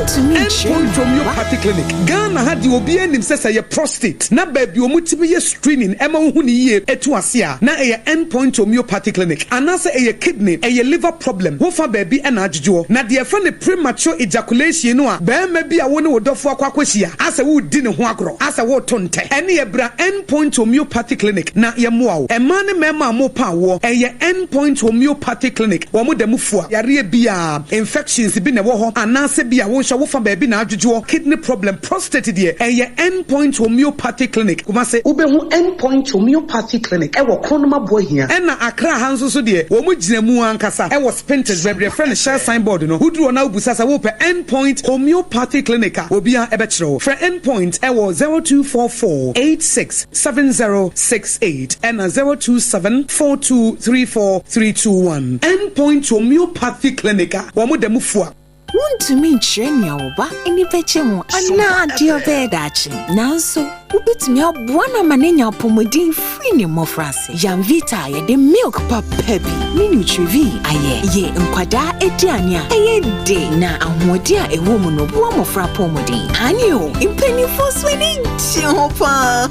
Wontumi nkyerɛ Endpoint nea Homeopathy Clinic, Ghana ha deɛ obiara nim sɛ sɛ ɛyɛ prostate na baabi a wɔtumi yɛ screening ɛma wohu no yie ɛtu ase a na ɛyɛ Endpoint Homeopathy Clinic anaasɛ ɛyɛ kidney, ɛyɛ liver problem wofa baabi ɛna adwodwoɔ. Na deɛ yɛfrɛ no premature ejaculation no a barima bi a wo ne wo dɔfoɔ akɔ akɔhyia asɛ woredi ne ho agorɔ asɛ woreto ntɛ ɛneɛ bra Endpoint Homeopathy Clinic na yɛmmoa wo. Mmaa ne mmarima a morepa awoɔ ɛyɛ Endpoint Homeopathy Clinic wɔn da mu fua yareɛ biara, infections bi na ɛwɔ hɔ anaasɛ bi a wo nso wofa baabi na adwodwoɔ, kidney problem, prostate deɛ ɛyɛ Endpoint Homeopathy Clinic, Kumasi. Wobɛhu Endpoint Homeopathy Clinic wɔ Kronum Aboahia. Ɛna Accra ha nso so deɛ wɔn gyina mu ankasa wɔ Spintex baabi yɛfrɛ no Shell sign board no. Woduru hɔ na wobisa sɛ wopɛ Endpoint Homeopathy Clinic a, obiara bɛkyerɛ wo. Frɛ Endpoint wɔ 0244 86 7068 ɛna 027 4234 321. Endpoint Homeopathy Clinic a wɔn da mu fua. Wuntumi nkyerɛ nea wo ba ani bɛgye ho anaa deɛ ɔbɛyɛ daakye, nanso wubetumi aboa no ama no anya apɔwmuden firi ne mmofraase. Yamvita a yɛde milk papa bi ne Nutrivie ayɛ yɛ nkwadaa aduane a ɛyɛ de na ahoɔden a ɛwɔ mu no boa mmofra apɔwmuden. Aane o, mpanimfoɔ nso ani gye ho paa!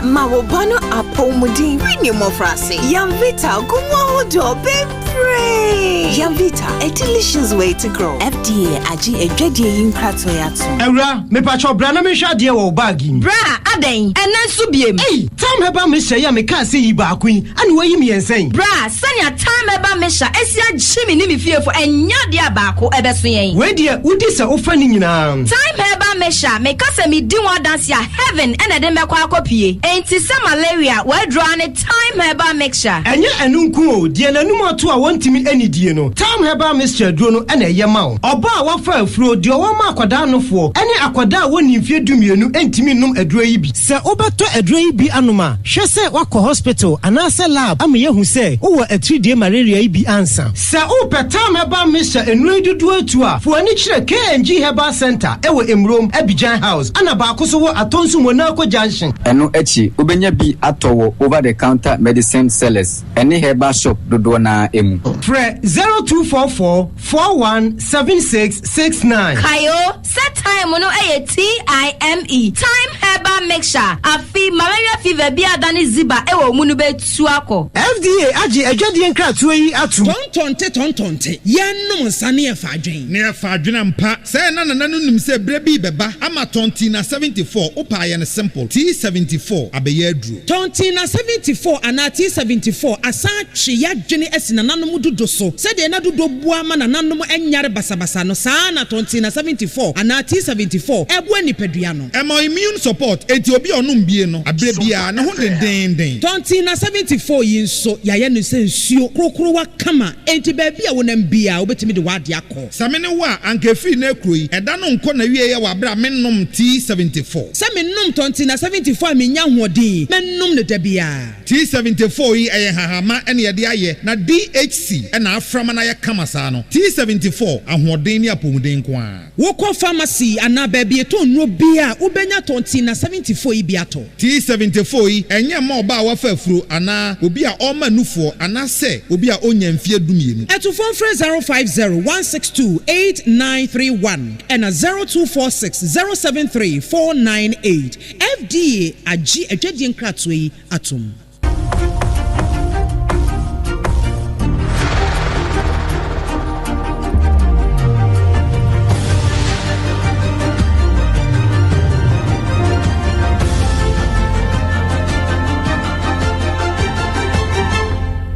Ma wo ba no apɔwmuden firi ne mmofraase. Yamvita gu mu ahodoɔ bebree. Hooray! Yamvita, a delicious way to grow. FDA agye adwadie yi nkratoɔ yi atom. Awura, mepakyɛw bra na menhwɛ adeɛ wɔ wo bag yi mu. Bra, adɛn? Ɛnnɛ nso biem? Ei! Tam Herbal Mixture yi a mekaa sɛ yi baako yi, ɛna woayi mmiɛnsa yi? Bra, sɛnea Tam Herbal Mixture asi agye me ne me fiefo, ɛnyɛ adeɛ a baako ɛbɛso yɛn. Wei deɛ, wodi sɛ wofa ne nyinaa. Thyme Herbal Mixture, meka sɛ medi ho adanse a, heaven na ɛde me bɛkɔ akɔpue. Enti sɛ malaria, w'aduro ara ne Thyme Herbal Mixture. Ɛnyɛ ɛno nko o, deɛ n'anum ato a wɔntumi nnidie no, Thyme Herbal Mixture aduro no na ɛyɛ ma wo. Ɔbaa a wafa afuro, deɛ ɔwɔ akwadaa nofoɔ, ne akwadaa a wɔnnii mfeɛ dumienu ntumi nnom aduro yi bi. Sɛ wobɛtɔ aduro yi bi anom a, hwɛ sɛ woakɔ hospital anaasɛ lab ama yɛahu sɛ wowɔ atiridie malaria yi bi ansa. Sɛ wopɛ Thyme Herbal Mixture nnuro yi dodoɔ atu a, fa w'ani kyerɛ KNG Herbal Centre wɔ Emurom, Abidjan House, ɛna baako nso wɔ Atonsu Monaco Junction. Ɛno akyi, wobɛnya bi atɔ wɔ over-the-counter medicine sellers ne herbal shop dodoɔ no ara mu. Frɛ 0244 41 76 69. Kae o, sɛ thyme no yɛ TIME, Thyme Herbal Mixture, afe malaria fever bi a adane ziba wɔ wo mu no bɛtu akɔ. FDA agye adwadie nkratoɔ yi atom. Tɔntɔnte tɔntɔnte, yɛnnom nsa ne yɛfa adwen. Ne yɛfa adwen ampa. Sɛɛ na nana no nim sɛ berɛ bi rebɛba ama Tɔntina 74, wopɛ a yɛ no simple, T74 abɛyɛ aduro. Tɔntina 74 anaa T74 asan atwe y'adwene asi nananom dodo so. Sɛdeɛ na dodo boa ma nananom nyare basabasa no, saa ara na Tɔntina 74 anaa T74 boa nipadua no. Ɛma immune support, enti obi a ɔnom bie no, aberɛ biara, ne ho dendeenden. Tɔntina 74 yi nso, yɛayɛ no sɛ nsuo korokorowa kama, enti baabi a wonam biara, wobɛtumi de w'adeɛ akɔ. Sɛ me ne wo a, anka ɛfiri nnɛ rekuro yi, ɛda no nkɔ n'awieɛ wɔ aberɛ a mennom T74. Sɛ menom Tɔntina 74 a mennya ahoɔden, mɛnom no da biara. T74 yi, ɛyɛ nhahamma na yɛde ayɛ, na DHC na afra ma no ayɛ kama saa no. T74, ahoɔden ne apɔmuden nko ara. Wokɔ pharmacy anaa baabi yɛtɔn nnuro biara a, wobɛnya Tɔntina 74 yi bi atɔ. T74 yi, ɛnyɛ mma ɔbaa a wafa afuro anaa obi a ɔrema nufoɔ anaasɛ obi a ɔnnya mfeɛ dumienu. Atufoɔ mfrɛ 050 162 8931 ɛna 0246 073 498. FDA agye adwadie nkratoɔ yi atom.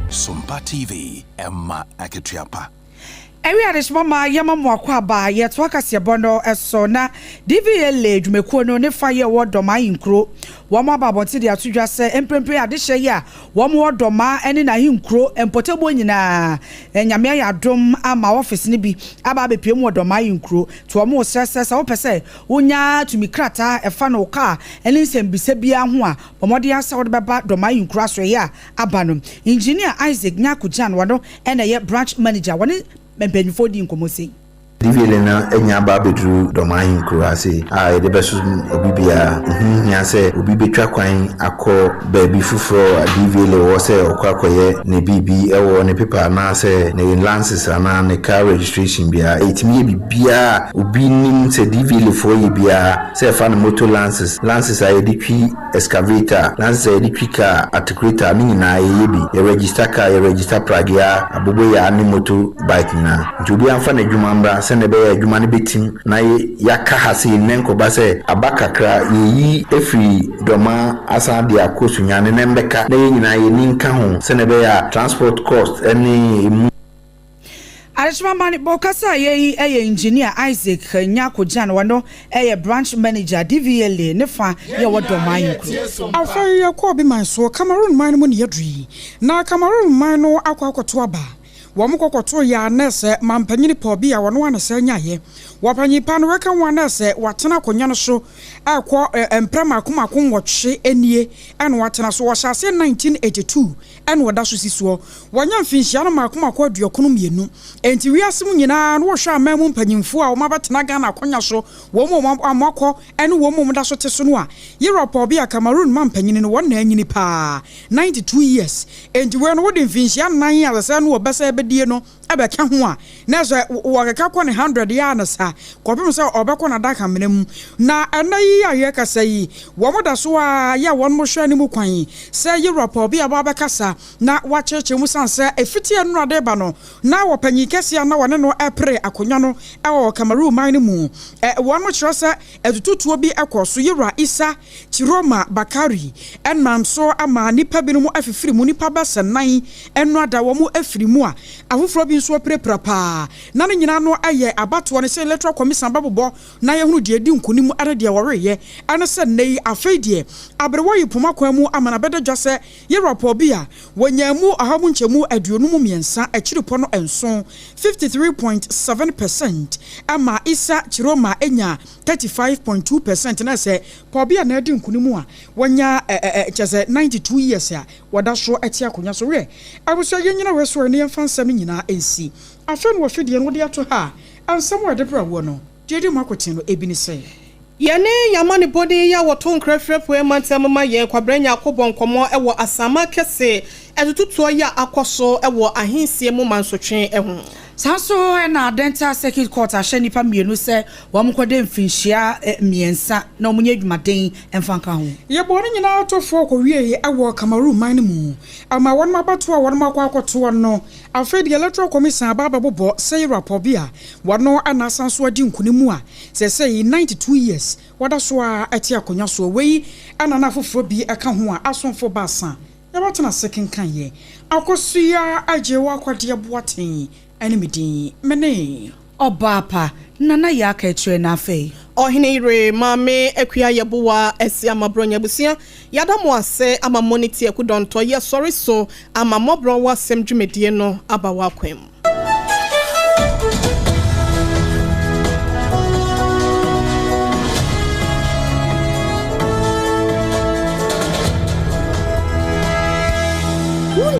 Sompa TV, ɛma akatua pa. Ɛwe adehyema ma yɛma mo akwaaba yɛtoa kaseɛbɔ no so na DVLA dwumakuo no ne fa yɛ wɔ Dɔmaa Ahenkuro. Wɔn aba abɔnten de ato dwa sɛ mprempren adehyɛ yi a wɔn wɔ Dɔmaa ne n'ahenkuro mpɔtamuo nyinaa Nyame ayɛ adom ama office no bi aba abɛpue mu wɔ Dɔmaa Ahenkuro. Nti wɔn resrɛ sɛ sɛ wopɛ sɛ wonya tumi krataa a ɛfa no wo kaa ne nsɛmbisa biara ho a bɔ mmɔden ara sɛ wode bɛba Dɔmaa Ahenkuro asoɛeɛ a aba no. Engineer Isaac Nyarko Gyan wɔno na ɛyɛ Branch Manager wɔne mpanyinfoɔ dii nkɔmmɔ sei. DVLA no anya aba abɛduru Dɔm ahenkuro ha sei a yɛde bɛsom obi biara. Ɛho nhia sɛ obi bɛtwa kwan akɔ baabi foforɔ a DVLA wɔ sɛ ɔkɔ akɔyɛ ne biribi wɔ ne paper anaasɛ ne lances anaa ne car registration biara. Yɛtumi yɛ biribiara a obi nim sɛ DVLA foɔ yɛ biara sɛ ɛfa no motor lances, lances a yɛde twi excavator, lances a yɛde twi car, articulator ne nyinaa yɛyɛ bi. Yɛ register car, yɛ register pragea, aboboyaa ne motor bike nyinaa. Nti obiara mfa n'adwuma mmra sɛnea ɛbɛyɛ a adwuma no bɛtim na yɛaka ha sei nnɛ nkɔba sɛ aba kakra yɛyi afiri Dɔma asan de akɔ Sunyani na ɛmbɛka na yɛn nyinaa yɛn ani nka ho sɛnea ɛbɛyɛ a transport cost ne ɛmu Adekyema Amanebɔ kasa a yɛyi yɛ Engineer Isaac Nyarko Gyan, ɔno yɛ Branch Manager DVLA ne fa yɛ wɔ Dɔm Ahenkuro. Afei yɛkɔ obi man so, Cameroon man no mu na yɛaduru yi. Na Cameroon man no akɔ akɔto aba. Wɔn kɔ kɔtoo yɛ a nɛsɛ mampanyini Paul Biya wɔn a nesɛ nyaeɛ. Wɔpanyin pa no wɛka ho a nɛsɛ watena akonwa no so ɛkɔ mprɛ mako mako nwɔtwe nie ɛna watena so. Wɔhyɛ aseɛ 1982 ɛna ɔda so si soɔ. Wanya mfinhyia no mako mako 92. Enti wiase mu nyinaa no wohwɛ aman mu mpanyinfoɔ a wɔn abɛtena Ghana akonwa so, wɔn a wɔn akɔ ɛne wɔn a wɔn da so te so no a, Europe Paul Biya Cameroon mampanyini no wɔn na anyini paa. 92 years, enti wei no wode mfinhyia nnan a sɛsɛɛ no ɔbɛsɛ bɛdie no bɛka ho a, na sɛ wɔkeka kɔ ne hundred yɛ a na sa kɔpem sɛ ɔbɛkɔ n'adaka mena mu. Na ɛnnɛ yi a yɛrekasa yi, wɔn da so ara yɛ wɔn hwɛ anim kwan sɛ Yewura Paul Biya ba bɛkasa na wakyerɛkyerɛ mu sane sɛ ɛfiti ɛnora de ba no na ɔpanyin kɛseɛ a na wɔne no repere akonnwa no wɔ Cameroon man no mu. Wɔn kyerɛ sɛ atututuo bi kɔɔ so Yewura Issa Tchiroma Bakary nam so ama nnipa binom afifiri mu, nnipa bɛsɛ nnan no ada wɔn afiri mu a afoforɔ bi nso apirapira paa. Na ne nyinaa no yɛ abatoɔ no sɛ Electoral Commission bɛbobɔ na yɛahunu deɛ adi nkonim ne deɛ wɔweeɛ. Ɛne sɛ nnɛ yi afei deɛ aberewa yi poma kwan mu ama no abɛda dwa sɛ Yewura Paul Biya wɔnyaa mu ɔha mu nkyɛmu 53 akyiripɔ no nson, 53.7 percent, ɛma Issa Tchiroma nyaa 35.2 percent na sɛ Paul Biya na adi nkunim a wanya kyerɛ sɛ 92 years a wɔda so te akonnwa so. Wiɛ, abusua yɛnnyina wei so ɛ na yɛmfa nsɛm no nyinaa nsi. Afei na wɔhwɛ deɛ no wode ato ha a, nsɛm a yɛde brɛ woɔ no, deɛ ɛdi mu akoten no ebi ne sɛ. Yɛne yɛn amanebɔni yi a wɔto nkra firi Apueɛ Mantam ma yɛn, Kwabrɛ Nyarko bɔ nkɔmmɔ wɔ asaman kɛse atututoɔ yi a akɔ so wɔ ahensie mu mansotwe ho. Saa nso na Adenta Circuit Court ahyɛ nnipa mmienu sɛ wɔnkɔda mfirinhyia mmiɛnsa na wɔnyɛ adwumaden mfa nka ho. Yɛbɔɔ ne nyinaa tofoɔ kɔwieeɛ wɔ Cameroon man no mu. Ama wɔnom abatoɔ a wɔnom akɔ akɔtoɔ no, afei deɛ Electoral Commission aba abɛbobɔ Seyra Pɔbea, wɔno na asan so adi nkunim a seesei 92 years wɔda so ara te akonnwa soɔ. Wei na na afoforɔ bi ka ho a asomfoɔ baasa Yɛbɛtena ase kenkan yɛ. Akosua Agyei Akwadeɛ Boateng ne me din. Me ne. Ɔbaa pa, Nana Yaa Kaakyire na afei. Ɔhene yere Maame Akua Yeboah Asiamah Brɔnya abusua yɛada mo ase ama mo ne Tiaku Dɔntɔ yɛ sɔre so ama mmɔborɔ wɔ asɛm dwumadie no aba w'akwan mu.